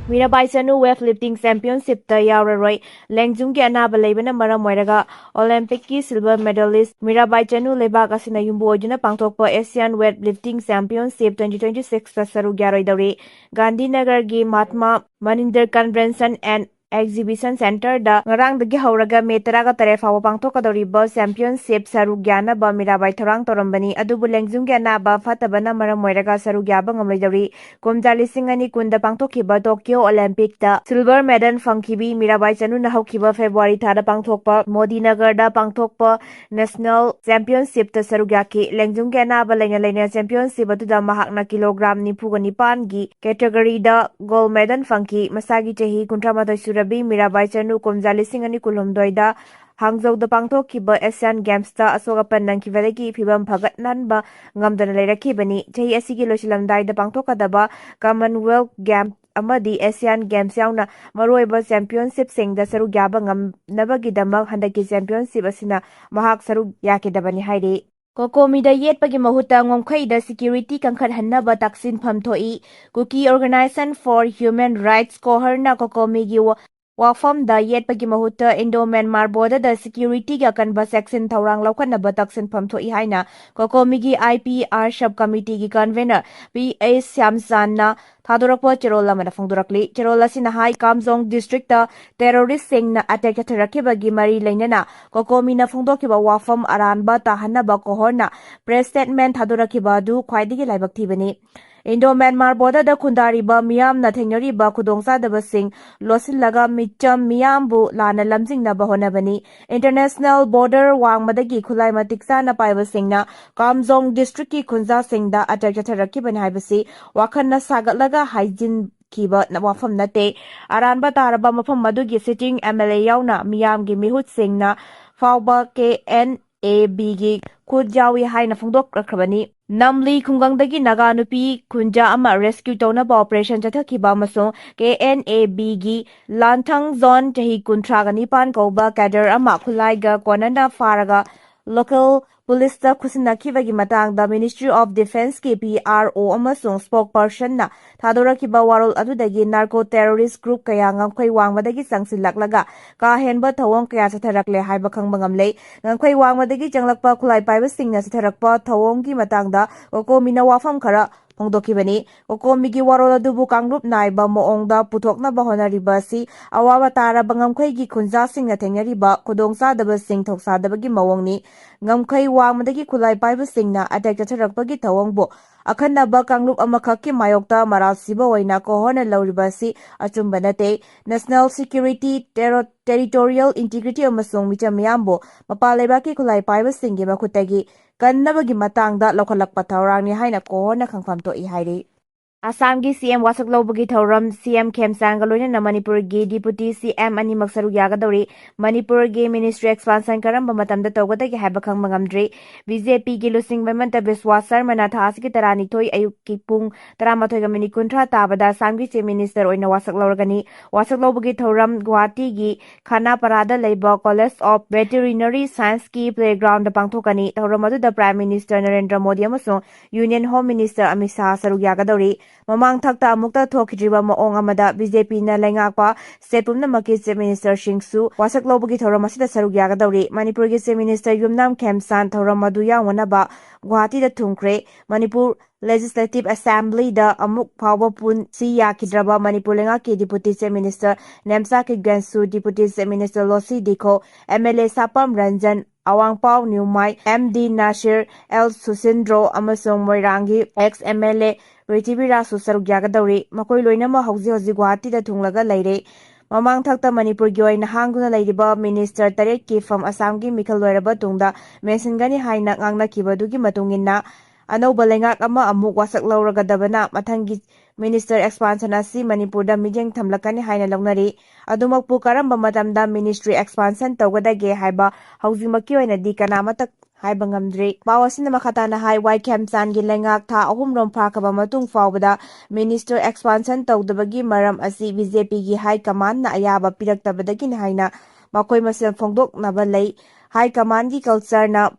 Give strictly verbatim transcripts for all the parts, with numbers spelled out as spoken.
Mirabai Chanu weight lifting championship ꯇ ꯌꯥꯎꯔꯔꯣꯏ꯫ ꯂꯦꯡꯖꯨꯝꯒꯤ ꯑꯅꯥꯕ ꯂꯩꯕꯅ ꯃꯔꯝ ꯑꯣꯏꯔꯒ Olympic ꯀꯤ silver medalist ꯃꯤꯔꯥꯕꯥꯏ ꯆꯅꯨ ꯂꯩꯕꯥꯛ ꯑꯁꯤꯅ ꯌꯨꯝꯕꯨ ꯑꯣꯏꯗꯨꯅ ꯄꯥꯡꯊꯣꯛꯄ Asian weight lifting championship twenty twenty six ꯇ ꯁꯔꯨꯛ ꯌꯥꯔꯣꯏꯗꯧꯔꯤ꯫ ꯒꯥꯟꯙꯤꯅꯒꯔꯒꯤ Mahatma ꯃꯅꯤꯟꯗꯔ Convention and Exhibition Centre ꯗ ꯉꯔꯥꯡꯗꯒꯤ ꯍꯧꯔꯒ ꯃꯦ ꯇꯔꯥꯒ ꯇꯔꯦꯠ ꯐꯥꯎꯕ ꯄꯥꯡꯊꯣꯛꯀꯗꯧꯔꯤꯕ championship ꯁꯔꯨꯛ ꯌꯥꯅꯕ ꯃꯤꯔꯥꯕꯥꯏ ꯊꯧꯔꯥꯡ ꯇꯧꯔꯝꯕꯅꯤ꯫ ꯑꯗꯨꯕꯨ ꯂꯦꯡꯖꯨꯝꯒꯤ ꯑꯅꯥꯕ ꯐꯠꯇꯕꯅ ꯃꯔꯝ ꯑꯣꯏꯔꯒ ꯁꯔꯨꯛ ꯌꯥꯕ ꯉꯝꯂꯣꯏꯗꯧꯔꯤ꯫ ꯀꯨꯝꯖꯥ ꯂꯤꯁꯤꯡ ꯑꯅꯤ ꯀꯨꯟꯗ ꯄꯥꯡꯊꯣꯛꯈꯤꯕ Tokyo Olympic ꯇ silver medal ꯐꯪꯈꯤꯕꯤ ꯃꯤꯔꯥꯕꯥꯏ ꯆꯅꯨꯅ ꯍꯧꯈꯤꯕ February ꯊꯥꯗ ꯄꯥꯡꯊꯣꯛꯄ ꯃꯣꯗꯤꯅꯒꯔꯗ ꯄꯥꯡꯊꯣꯛꯄ National Championship ꯇ ꯁꯔꯨꯛ ꯌꯥꯈꯤ꯫ ꯂꯦꯡꯖꯨꯝꯒꯤ ꯑꯅꯥꯕ ꯂꯩꯅ ꯂꯩꯅ championship ꯑꯗꯨꯗ ꯃꯍꯥꯛꯅ kilogram ꯅꯤꯐꯨꯒ ꯅꯤꯄꯥꯟꯒꯤ category ꯗ gold medal ꯐꯪꯈꯤ꯫ ꯃꯁꯥꯒꯤ ꯆꯍꯤ ꯀꯨꯟꯊ꯭ꯔꯥ ꯃꯥꯊꯣꯏ ꯁꯨꯔꯕꯤ ꯃꯤꯔꯥꯕꯥꯏ ꯆꯅꯨ ꯀꯨꯝꯖꯥ ꯂꯤꯁꯤꯡ ꯑꯅꯤ ꯀꯨꯟꯍꯨꯝꯗꯣꯏꯗ ꯍꯥꯡꯖꯧꯗ ꯄꯥꯡꯊꯣꯛꯈꯤꯕ Asian Games ꯇ ꯑꯁꯣꯛ ꯑꯄꯟ ꯅꯪꯈꯤꯕꯗꯒꯤ ꯐꯤꯚꯝ ꯐꯒꯠꯍꯟꯕ ꯉꯝꯗꯅ ꯂꯩꯔꯛꯈꯤꯕꯅꯤ꯫ ꯆꯍꯤ ꯑꯁꯤꯒꯤ ꯂꯣꯏꯁꯤꯜꯂꯝꯗꯥꯏꯗ ꯄꯥꯡꯊꯣꯛꯀꯗꯕ Commonwealth Games ꯑꯃꯗꯤ Asian Games ꯌꯥꯎꯅ ꯃꯔꯨꯑꯣꯏꯕ championship ꯁꯤꯡꯗ ꯁꯔꯨꯛ ꯌꯥꯕ ꯉꯝꯅꯕꯒꯤꯗꯃꯛ ꯍꯟꯗꯛꯀꯤ championship ꯑꯁꯤꯅ ꯃꯍꯥꯛ ꯁꯔꯨꯛ ꯌꯥꯈꯤꯗꯕꯅꯤ ꯍꯥꯏꯔꯤ꯫ ꯀꯣꯀꯣꯃꯤꯗ ꯌꯦꯠꯄꯒꯤ ꯃꯍꯨꯠꯇ ꯉꯝꯈꯩꯗ security ꯀꯟꯈꯠꯍꯟꯅꯕ ꯇꯛꯁꯤꯟꯐꯝ ꯊꯣꯛꯏ꯫ Kuki Organisation for Human Rights ꯀꯣꯍꯔꯅ ꯀꯣꯀꯣꯃꯤꯒꯤ ꯋꯥ-, ꯋꯥꯐꯝꯗ ꯌꯦꯠꯄꯒꯤ ꯃꯍꯨꯠꯇ Indo-Myanmar border ꯗ security ꯒꯤ ꯑꯀꯟꯕ ꯆꯦꯛꯁꯤꯟ ꯊꯧꯔꯥꯡ ꯂꯧꯈꯠꯅꯕ ꯇꯛꯁꯤꯟꯐꯝ ꯊꯣꯛꯏ ꯍꯥꯏꯅ ꯀꯣꯀꯣꯃꯤꯒꯤ I P R sub committee ꯒꯤ convener P A ꯁ꯭ꯌꯥꯝꯆꯥꯟꯅ ꯊꯥꯗꯣꯔꯛꯄ ꯆꯦꯔꯣꯜ ꯑꯃꯗ ꯐꯣꯡꯗꯣꯔꯛꯂꯤ꯫ ꯆꯦꯔꯣꯜ ꯑꯁꯤꯅ ꯍꯥꯏ, ꯀꯥꯝꯖꯣꯡ district ꯇ terrorist ꯁꯤꯡꯅ attack ꯆꯠꯊꯔꯛꯈꯤꯕꯒꯤ ꯃꯔꯤ ꯂꯩꯅꯅ ꯀꯣꯀꯣꯃꯤꯅ ꯐꯣꯡꯗꯣꯛꯈꯤꯕ ꯋꯥꯐꯝ ꯑꯔꯥꯟꯕ ꯇꯥꯍꯟꯅꯕ ꯀꯣꯍꯔꯅ press statement ꯊꯥꯗꯣꯔꯛꯈꯤꯕ ꯑꯗꯨ ꯈ꯭ꯋꯥꯏꯗꯒꯤ ꯂꯥꯏꯕꯛ ꯊꯤꯕꯅꯤ꯫ Indo-Myanmar border ꯗ ꯈꯨꯟꯗꯥꯔꯤꯕ ꯃꯤꯌꯥꯝꯅ ꯊꯦꯡꯅꯔꯤꯕ ꯈꯨꯗꯣꯡꯆꯥꯗꯕꯁꯤꯡ ꯂꯣꯠꯁꯤꯜꯂꯒ ꯃꯤꯆꯝ ꯃꯤꯌꯥꯝꯕꯨ ꯂꯥꯟꯅ ꯂꯝꯖꯤꯡꯅꯕ ꯍꯣꯠꯅꯕꯅꯤ꯫ International border ꯋꯥꯡꯃꯗꯒꯤ ꯈꯨꯠꯂꯥꯏ ꯃꯇꯤꯛ ꯆꯥꯅ ꯄꯥꯏꯕꯁꯤꯡꯅ ꯀꯥꯝꯖꯣꯡ district ꯀꯤ ꯈꯨꯟꯖꯥꯁꯤꯡꯗ attack ꯆꯠꯊꯔꯛꯈꯤꯕꯅꯤ ꯍꯥꯏꯕꯁꯤ ꯋꯥꯈꯜꯅ ꯁꯥꯒꯠꯂꯒ ꯍꯥꯏꯖꯤꯟꯈꯤꯕ ꯋꯥꯐꯝ ꯅꯠꯇꯦ꯫ ꯑꯔꯥꯟꯕ ꯇꯥꯔꯕ ꯃꯐꯝ ꯑꯗꯨꯒꯤ sitting M L A ꯌꯥꯎꯅ ꯃꯤꯌꯥꯝꯒꯤ ꯃꯤꯍꯨꯠꯁꯤꯡꯅ ꯐꯥꯎꯕ K N A B ꯒꯤ ꯈꯨꯠ ꯌꯥꯎꯏ ꯍꯥꯏꯅ ꯐꯣꯡꯗꯣꯛꯂꯛꯈ꯭ꯔꯕꯅꯤ꯫ ꯅꯝꯂꯤ ꯈꯨꯡꯒꯪꯗꯒꯤ ꯅꯥꯒꯥ ꯅꯨꯄꯤ ꯈꯨꯟꯖꯥ ꯑꯃ rescue ꯇꯧꯅꯕ operation ꯆꯠꯊꯈꯤꯕ ꯑꯃꯁꯨꯡ K N A B ꯒꯤ ꯂꯥꯟꯊꯪ ꯖꯣꯟ ꯆꯍꯤ ꯀꯨꯟꯊ꯭ꯔꯥꯒ ꯅꯤꯄꯥꯟ ꯀꯧꯕ cadre ꯑꯃ ꯈꯨꯠꯂꯥꯏꯒ ꯀꯣꯟꯅꯅ ꯐꯥꯔꯒ local ꯄꯨꯂꯤꯁꯇ ꯈꯨꯠꯁꯤꯟꯅꯈꯤꯕꯒꯤ ꯃꯇꯥꯡꯗ Ministry of Defenceꯀꯤ P R O ꯑꯃꯁꯨꯡ spokespersonꯅ ꯊꯥꯗꯣꯔꯛꯈꯤꯕ ꯋꯥꯔꯣꯜ ꯑꯗꯨꯗꯒꯤ narco terrorist group ꯀꯌꯥ ꯉꯝꯈꯩ ꯋꯥꯡꯃꯗꯒꯤ ꯆꯪꯁꯤꯜꯂꯛꯂꯒ ꯀꯥ ꯍꯦꯟꯕ ꯊꯧꯑꯣꯡ ꯀꯌꯥ ꯆꯠꯊꯔꯛꯂꯦ ꯍꯥꯏꯕ ꯈꯪꯕ ꯉꯝꯂꯦ꯫ ꯉꯝꯈꯩ ꯋꯥꯡꯃꯗꯒꯤ ꯆꯪꯂꯛꯄ ꯈꯨꯠꯂꯥꯏ ꯄꯥꯏꯕꯁꯤꯡꯅ ꯆꯠꯊꯔꯛꯄ ꯊꯧꯑꯣꯡꯒꯤ ꯃꯇꯥꯡꯗ ꯀꯣꯀꯣꯃꯤꯅ ꯋꯥꯐꯝ ꯈꯔ ꯐꯣꯡꯗꯣꯛꯈꯤꯕꯅꯤ꯫ ꯀꯣꯀꯣꯃꯤꯒꯤ ꯋꯥꯔꯣꯜ ꯑꯗꯨꯕꯨ ꯀꯥꯡꯂꯨꯞ ꯅꯥꯏꯕ ꯃꯑꯣꯡꯗ ꯄꯨꯊꯣꯛꯅꯕ ꯍꯣꯠꯅꯔꯤꯕ ꯑꯁꯤ ꯑꯋꯥꯕ ꯇꯥꯔꯕ ꯉꯝꯈꯩꯒꯤ ꯈꯨꯟꯖꯥꯁꯤꯡꯅ ꯊꯦꯡꯅꯔꯤꯕ ꯈꯨꯗꯣꯡꯆꯥꯗꯕꯁꯤꯡ ꯊꯧꯁꯥꯗꯕꯒꯤ ꯃꯑꯣꯡꯅꯤ꯫ ꯉꯝꯈꯩ ꯋꯥꯡꯃꯗꯒꯤ ꯈꯨꯠꯂꯥꯏ ꯄꯥꯏꯕꯁꯤꯡꯅ attack ꯆꯠꯊꯔꯛꯄꯒꯤ ꯊꯧꯑꯣꯡꯕꯨ ꯑꯈꯟꯅꯕ ꯀꯥꯡꯂꯨꯞ ꯑꯃꯈꯛꯀꯤ ꯃꯥꯌꯣꯛꯇ ꯃꯔꯥꯜ ꯁꯤꯕ ꯑꯣꯏꯅ ꯀꯣꯍꯣꯔꯅ ꯂꯧꯔꯤꯕ ꯑꯁꯤ ꯑꯆꯨꯝꯕ ꯅꯠꯇꯦ꯫ National security, terro-, territorial integrity ꯑꯃꯁꯨꯡ ꯃꯤꯆꯝ ꯃꯤꯌꯥꯝꯕꯨ ꯃꯄꯥꯟ ꯂꯩꯕꯥꯛꯀꯤ ꯈꯨꯠꯂꯥꯏ ꯄꯥꯏꯕꯁꯤꯡꯒꯤ ꯃꯈꯨꯠꯇꯒꯤ ꯀꯟꯅꯕꯒꯤ ꯃꯇꯥꯡꯗ ꯂꯧꯈꯠꯂꯛꯄ ꯊꯧꯔꯥꯡꯅꯤ ꯍꯥꯏꯅ ꯀꯣꯍꯣꯔꯅ ꯈꯪꯐꯝ ꯊꯣꯛꯏ ꯍꯥꯏꯔꯤ꯫ ꯑꯁꯥꯝꯒꯤ C M ꯋꯥꯁꯛ ꯂꯧꯕꯒꯤ ꯊꯧꯔꯝ, C M ꯈꯦꯝꯆꯥꯟꯒ ꯂꯣꯏꯅꯅ ꯃꯅꯤꯄꯨꯔꯒꯤ Deputy C M ꯑꯅꯤꯃꯛ ꯁꯔꯨꯛ ꯌꯥꯒꯗꯧꯔꯤ꯫ ꯃꯅꯤꯄꯨꯔꯒꯤ ministry expansion ꯀꯔꯝꯕ ꯃꯇꯝꯗ ꯇꯧꯒꯗꯒꯦ ꯍꯥꯏꯕ ꯈꯪꯕ ꯉꯝꯗ꯭ꯔꯤ꯫ B J Pꯒꯤ ꯂꯨꯆꯤꯡꯕ ꯍꯤꯃꯟꯇ ꯕꯤꯁ꯭ꯋꯥ ꯁꯔꯃꯅ ꯊꯥ ꯑꯁꯤꯒꯤ ꯇꯔꯥꯅꯤꯊꯣꯏ ꯑꯌꯨꯛꯀꯤ ꯄꯨꯡ ꯇꯔꯥꯃꯥꯊꯣꯏꯒ ꯃꯤꯅꯤꯠ ꯀꯨꯟꯊ꯭ꯔꯥ ꯇꯥꯕꯗ ꯑꯁꯥꯝꯒꯤ Chief Minister ꯑꯣꯏꯅ ꯋꯥꯁꯛ ꯂꯧꯔꯒꯅꯤ꯫ ꯋꯥꯁꯛ ꯂꯧꯕꯒꯤ ꯊꯧꯔꯝ ꯒꯨꯋꯥꯍꯥꯇꯤꯒꯤ ꯈꯥꯅꯥꯄꯥꯔꯥꯗ ꯂꯩꯕ College of Veterinary Scienceꯀꯤ playgroundꯗ ꯄꯥꯡꯊꯣꯛꯀꯅꯤ꯫ ꯊꯧꯔꯝ ꯑꯗꯨꯗ Prime Minister ꯅꯔꯦꯟꯗ꯭ꯔ ꯃꯣꯗꯤ ꯑꯃꯁꯨꯡ Union Home Minister Amit Shah ꯁꯔꯨꯛ ꯌꯥꯒꯗꯧꯔꯤ꯫ ꯃꯃꯥꯡ ꯊꯛꯇ ꯑꯃꯨꯛꯇ ꯊꯣꯛꯈꯤꯗ꯭ꯔꯤꯕ ꯃꯑꯣꯡ ꯑꯃꯗ B J Pꯅ ꯂꯩꯉꯥꯛꯄ state ꯄꯨꯝꯅꯃꯛꯀꯤ Chief Ministerꯁꯤꯡꯁꯨ ꯋꯥꯁꯛ ꯂꯧꯕꯒꯤ ꯊꯧꯔꯝ ꯑꯁꯤꯗ ꯁꯔꯨꯛ ꯌꯥꯒꯗꯧꯔꯤ꯫ ꯃꯅꯤꯄꯨꯔꯒꯤ Chief Minister ꯌꯨꯝꯅꯥꯝ ꯈꯦꯝꯆꯥꯟ ꯊꯧꯔꯝ ꯑꯗꯨ ꯌꯥꯎꯅꯅꯕ ꯒꯨꯋꯥꯍꯥꯇꯤꯗ ꯊꯨꯡꯈ꯭ꯔꯦ꯫ ꯃꯅꯤꯄꯨꯔ Legislative Assemblyꯗ ꯑꯃꯨꯛ ꯐꯥꯎꯕ ꯄꯨꯟꯁꯤ ꯌꯥꯈꯤꯗ꯭ꯔꯕ ꯃꯅꯤꯄꯨꯔ ꯂꯩꯉꯥꯛꯀꯤ Deputy Chief Minister Nemcha ꯀꯤꯞꯒꯦꯟꯁꯨ, Deputy Chief Minister ꯂꯣꯁꯤ ꯗꯤꯈꯣ, M L A ꯁꯥꯄꯝ Ranjan, ꯑꯋꯥꯡꯄꯥꯎ ꯅ꯭ꯌꯨꯃꯥꯏ, M D Nasir, L ꯁꯨꯁꯤꯟꯗ꯭ꯔꯣ ꯑꯃꯁꯨꯡ ꯃꯣꯏꯔꯥꯡꯒꯤ ex M L A ꯄ꯭ꯔꯤꯊꯤꯕꯤꯔꯥꯖꯁꯨ ꯁꯔꯨꯛ ꯌꯥꯒꯗꯧꯔꯤ꯫ ꯃꯈꯣꯏ ꯂꯣꯏꯅꯃꯛ ꯍꯧꯖꯤꯛ ꯍꯧꯖꯤꯛ ꯒꯨꯋꯥꯍꯥꯇꯤꯗ ꯊꯨꯡꯂꯒ ꯂꯩꯔꯦ꯫ ꯃꯃꯥꯡ ꯊꯛꯇ ꯃꯅꯤꯄꯨꯔꯒꯤ ꯑꯣꯏꯅ ꯍꯥꯡꯗꯨꯅ ꯂꯩꯔꯤꯕ Minister ꯇꯔꯦꯠꯀꯤ ꯐꯝ ꯑꯁꯥꯝꯒꯤ ꯃꯤꯈꯜ ꯂꯣꯏꯔꯕ ꯇꯨꯡꯗ ꯃꯦꯟꯁꯤꯟꯒꯅꯤ ꯍꯥꯏꯅ ꯉꯥꯡꯅꯈꯤꯕꯗꯨꯒꯤ ꯃꯇꯨꯡ ꯏꯟꯅ, ꯑꯅꯧꯕ ꯂꯩꯉꯥꯛ ꯑꯃ ꯑꯃꯨꯛ ꯋꯥꯁꯛ ꯂꯧꯔꯒꯗꯕꯅ ꯃꯊꯪꯒꯤ Minister expansion ꯑꯁꯤ ꯃꯅꯤꯄꯨꯔꯗ ꯃꯤꯠꯌꯦꯡ ꯊꯝꯂꯛꯀꯅꯤ ꯍꯥꯏꯅ ꯂꯧꯅꯔꯤ꯫ ꯑꯗꯨꯃꯛꯄꯨ ꯀꯔꯝꯕ ꯃꯇꯝꯗ ministry expansion ꯇꯧꯒꯗꯒꯦ ꯍꯥꯏꯕ ꯍꯧꯖꯤꯛꯃꯛꯀꯤ ꯑꯣꯏꯅꯗꯤ ꯀꯅꯥꯃꯠꯇ ꯍꯥꯏꯕ ꯉꯝꯗ꯭ꯔꯤ꯫ ꯄꯥꯎ ꯑꯁꯤꯅ ꯃꯈꯥ ꯇꯥꯅ ꯍꯥꯏ, ꯋꯥꯏ ꯈꯦꯝꯆꯥꯟꯒꯤ ꯂꯩꯉꯥꯛ ꯊꯥ ꯑꯍꯨꯝꯔꯣꯝ ꯐꯥꯈ꯭ꯔꯕ ꯃꯇꯨꯡ ꯐꯥꯎꯕꯗ minister expansion ꯇꯧꯗꯕꯒꯤ ꯃꯔꯝ ꯑꯁꯤ B J Pꯒꯤ high commandꯅ ꯑꯌꯥꯕ ꯄꯤꯔꯛꯇꯕꯗꯒꯤꯅꯤ ꯍꯥꯏꯅ ꯃꯈꯣꯏ ꯃꯁꯦꯜ ꯐꯣꯡꯗꯣꯛꯅꯕ ꯂꯩ꯫ High commandꯒꯤ cultureꯅ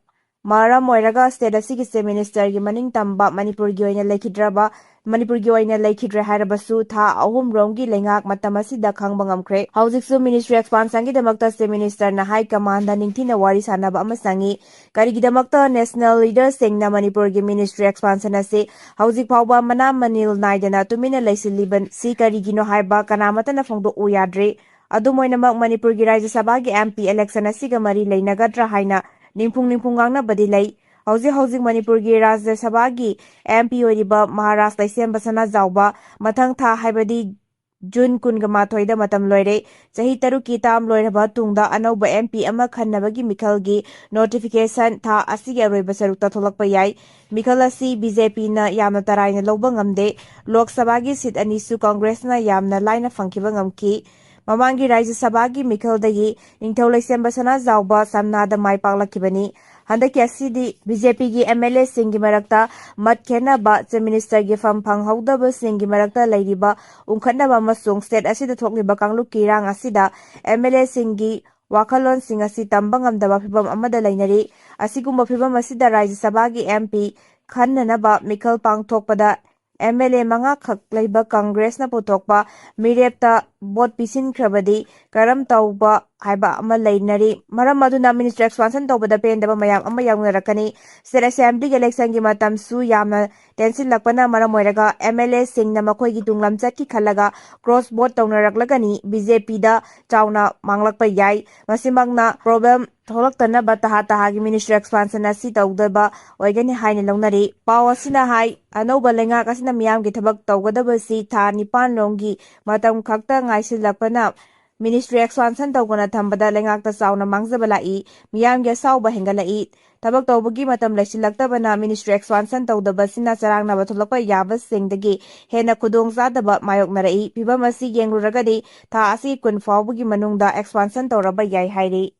ꯃꯔꯝ ꯑꯣꯏꯔꯒ state ꯑꯁꯤꯒꯤ Chief Ministerꯒꯤ ꯃꯅꯤꯡ ꯇꯝꯕ ꯃꯅꯤꯄꯨꯔꯒꯤ ꯑꯣꯏꯅ ꯂꯩꯈꯤꯗ꯭ꯔꯕ ꯃꯅꯤꯄꯨꯔꯒꯤ ꯑꯣꯏꯅ ꯂꯩꯈꯤꯗ꯭ꯔꯦ ꯍꯥꯏꯔꯕꯁꯨ, ꯊꯥ ꯑꯍꯨꯝ ꯔꯣꯝꯒꯤ ꯂꯩꯉꯥꯛ ꯃꯇꯝ ꯑꯁꯤꯗ ꯈꯪꯕ ꯉꯝꯈ꯭ꯔꯦ꯫ ꯍꯧꯖꯤꯛꯁꯨ ministry expansionꯒꯤꯗꯃꯛꯇ Chief Ministerꯅ high commandꯗ ꯅꯤꯡꯊꯤꯅ ꯋꯥꯔꯤ ꯁꯥꯟꯅꯕ ꯑꯃ ꯆꯪꯏ꯫ ꯀꯔꯤꯒꯤꯗꯃꯛꯇ national leaderꯁꯤꯡꯅ ꯃꯅꯤꯄꯨꯔꯒꯤ ministry expansion ꯑꯁꯤ ꯍꯧꯖꯤꯛ ꯐꯥꯎꯕ ꯃꯅꯥ ꯃꯅꯤꯜ ꯅꯥꯏꯗꯅ ꯇꯨꯃꯤꯟꯅ ꯂꯩꯁꯤꯜꯂꯤꯕꯁꯤ ꯀꯔꯤꯒꯤꯅꯣ ꯍꯥꯏꯕ ꯀꯅꯥꯃꯠꯇꯅ ꯐꯣꯡꯗꯣꯛꯎ ꯌꯥꯗ꯭ꯔꯤ꯫ ꯑꯗꯨꯝ ꯑꯣꯏꯅꯃꯛ, ꯃꯅꯤꯄꯨꯔꯒꯤ ꯔꯥꯖ꯭ꯌ ꯁꯚꯥꯒꯤ MP election ꯑꯁꯤꯒ ꯃꯔꯤ ꯂꯩꯅꯒꯗ꯭ꯔꯥ ꯍꯥꯏꯅ ꯅꯤꯡꯐꯨꯡ ꯅꯤꯡꯐꯨꯡ ꯉꯥꯡꯅꯕꯗꯤ ꯂꯩ꯫ ꯍꯧꯖꯤꯛ ꯍꯧꯖꯤꯛ ꯃꯅꯤꯄꯨꯔꯒꯤ ꯔꯥꯖ꯭ꯌ ꯁꯚꯥꯒꯤ MP ꯑꯣꯏꯔꯤꯕ ꯃꯍꯥꯔꯥꯖ ꯂꯩꯁꯦꯝꯕ ꯁꯅꯥꯖꯥꯎꯕ ꯃꯊꯪ ꯊꯥ, ꯍꯥꯏꯕꯗꯤ June ꯀꯨꯟꯒ ꯃꯥꯊꯣꯏꯗ ꯃꯇꯝ ꯂꯣꯏꯔꯦ꯫ ꯆꯍꯤ ꯇꯔꯨꯛꯀꯤ term ꯂꯣꯏꯔꯕ ꯇꯨꯡꯗ ꯑꯅꯧꯕ MP ꯑꯃ ꯈꯟꯅꯕꯒꯤ ꯃꯤꯈꯜꯒꯤ notification ꯊꯥ ꯑꯁꯤꯒꯤ ꯑꯔꯣꯏꯕ ꯁꯔꯨꯛꯇ ꯊꯣꯛꯂꯛꯄ ꯌꯥꯏ꯫ ꯃꯤꯈꯜ ꯑꯁꯤ BJPꯅ ꯌꯥꯝꯅ ꯇꯔꯥꯏꯅ ꯂꯧꯕ ꯉꯝꯗꯦ꯫ ꯂꯣꯛ ꯁꯚꯥꯒꯤ seat ꯑꯅꯤꯁꯨ ꯀꯪꯒ꯭ꯔꯦꯁꯅ ꯌꯥꯝꯅ ꯂꯥꯏꯅ ꯐꯪꯈꯤꯕ ꯉꯝꯈꯤ꯫ ꯃꯃꯥꯡꯒꯤ ꯔꯥꯖ꯭ꯌ ꯁꯚꯥꯒꯤ ꯃꯤꯈꯜꯗꯒꯤ ꯅꯤꯡꯊꯧ ꯂꯩꯁꯦꯝꯕ ꯁꯅꯥꯖꯥꯎꯕ ꯁꯝꯅꯥꯗ ꯃꯥꯏ ꯄꯥꯛꯂꯛꯈꯤꯕꯅꯤ꯫ ꯍꯟꯗꯛꯀꯤ ꯑꯁꯤꯗꯤ BJPꯒꯤ MLAꯁꯤꯡꯒꯤ ꯃꯔꯛꯇ ꯃꯠ ꯈꯦꯠꯅꯕ, Chief Ministerꯒꯤ ꯐꯝ ꯐꯪꯍꯧꯗꯕꯁꯤꯡꯒꯤ ꯃꯔꯛꯇ ꯂꯩꯔꯤꯕ ꯎꯪꯈꯠꯅꯕ ꯑꯃꯁꯨꯡ state ꯑꯁꯤꯗ ꯊꯣꯛꯂꯤꯕ ꯀꯥꯡꯂꯨꯞꯀꯤ ꯏꯔꯥꯡ ꯑꯁꯤꯗ MLAꯁꯤꯡꯒꯤ ꯋꯥꯈꯜꯂꯣꯟꯁꯤꯡ ꯑꯁꯤ ꯇꯝꯕ ꯉꯝꯗꯕ ꯐꯤꯚꯝ ꯑꯃꯗ ꯂꯩꯅꯔꯤ꯫ ꯑꯁꯤꯒꯨꯝꯕ ꯐꯤꯚꯝ ꯑꯁꯤꯗ ꯔꯥꯖ꯭ꯌ ꯁꯚꯥꯒꯤ MP ꯈꯟꯅꯅꯕ ꯃꯤꯈꯜ ꯄꯥꯡꯊꯣꯛꯄꯗ MLA ꯃꯉꯥꯈꯛ ꯂꯩꯕ ꯀꯪꯒ꯭ꯔꯦꯁꯅ ꯄꯨꯊꯣꯛꯄ ꯃꯤꯔꯦꯞꯇ vote ꯄꯤꯁꯤꯟꯈ꯭ꯔꯕꯗꯤ ꯀꯔꯝ ꯇꯧꯕ ꯍꯥꯏꯕ ꯑꯃ ꯂꯩꯅꯔꯤ꯫ ꯃꯔꯝ ꯑꯗꯨꯅ ministry expansion ꯇꯧꯕꯗ ꯄꯦꯟꯗꯕ ꯃꯌꯥꯝ ꯑꯃ ꯌꯥꯎꯅꯔꯛꯀꯅꯤ꯫ State Assemblyꯒꯤ electionꯒꯤ ꯃꯇꯝꯁꯨ ꯌꯥꯝꯅ ꯇꯦꯟꯁꯤꯜꯂꯛꯄꯅ ꯃꯔꯝ ꯑꯣꯏꯔꯒ MLAꯁꯤꯡꯅ ꯃꯈꯣꯏꯒꯤ ꯇꯨꯡ ꯂꯝꯆꯠꯀꯤ ꯈꯜꯂꯒ cross vote ꯇꯧꯅꯔꯛꯂꯒꯅꯤ꯫ BJPꯗ ꯆꯥꯎꯅ ꯃꯥꯡꯂꯛꯄ ꯌꯥꯏ꯫ ꯃꯁꯤꯃꯛꯅ problem ꯊꯣꯛꯂꯛꯇꯅꯕ ꯇꯍꯥ ꯇꯍꯥꯒꯤ ministry expansion ꯑꯁꯤ ꯇꯧꯗꯕ ꯑꯣꯏꯒꯅꯤ ꯍꯥꯏꯅ ꯂꯧꯅꯔꯤ꯫ ꯄꯥꯎ ꯑꯁꯤꯅ ꯍꯥꯏ, ꯑꯅꯧꯕ ꯂꯩꯉꯥꯛ ꯑꯁꯤꯅ ꯃꯤꯌꯥꯝꯒꯤ ꯊꯕꯛ ꯇꯧꯒꯗꯕꯁꯤ ꯊꯥ ꯅꯤꯄꯥꯟ ꯔꯣꯝꯒꯤ ꯃꯇꯝ ꯈꯛꯇ ꯉꯥꯏꯁꯤꯜꯂꯛꯄꯅ ministry expansion ꯇꯧꯗꯅ ꯊꯝꯕꯗ ꯂꯩꯉꯥꯛꯇ ꯆꯥꯎꯅ ꯃꯥꯡꯖꯕ ꯂꯥꯛꯏ, ꯃꯤꯌꯥꯝꯒꯤ ꯑꯁꯥꯎꯕ ꯍꯦꯟꯒꯠꯂꯛꯏ꯫ ꯊꯕꯛ ꯇꯧꯕꯒꯤ ꯃꯇꯝ ꯂꯩꯁꯤꯜꯂꯛꯇꯕꯅ ministry expansion ꯇꯧꯗꯕꯁꯤꯅ ꯆꯔꯥꯡꯅꯕ ꯊꯣꯛꯂꯛꯄ ꯌꯥꯕꯁꯤꯡꯗꯒꯤ ꯍꯦꯟꯅ ꯈꯨꯗꯣꯡꯆꯥꯗꯕ ꯃꯥꯌꯣꯛꯅꯔꯛꯏ꯫ ꯐꯤꯚꯝ ꯑꯁꯤ ꯌꯦꯡꯂꯨꯔꯒꯗꯤ ꯊꯥ ꯑꯁꯤ ꯀꯨꯟ ꯐꯥꯎꯕꯒꯤ ꯃꯅꯨꯡꯗ expansion ꯇꯧꯔꯕ ꯌꯥꯏ ꯍꯥꯏꯔꯤ꯫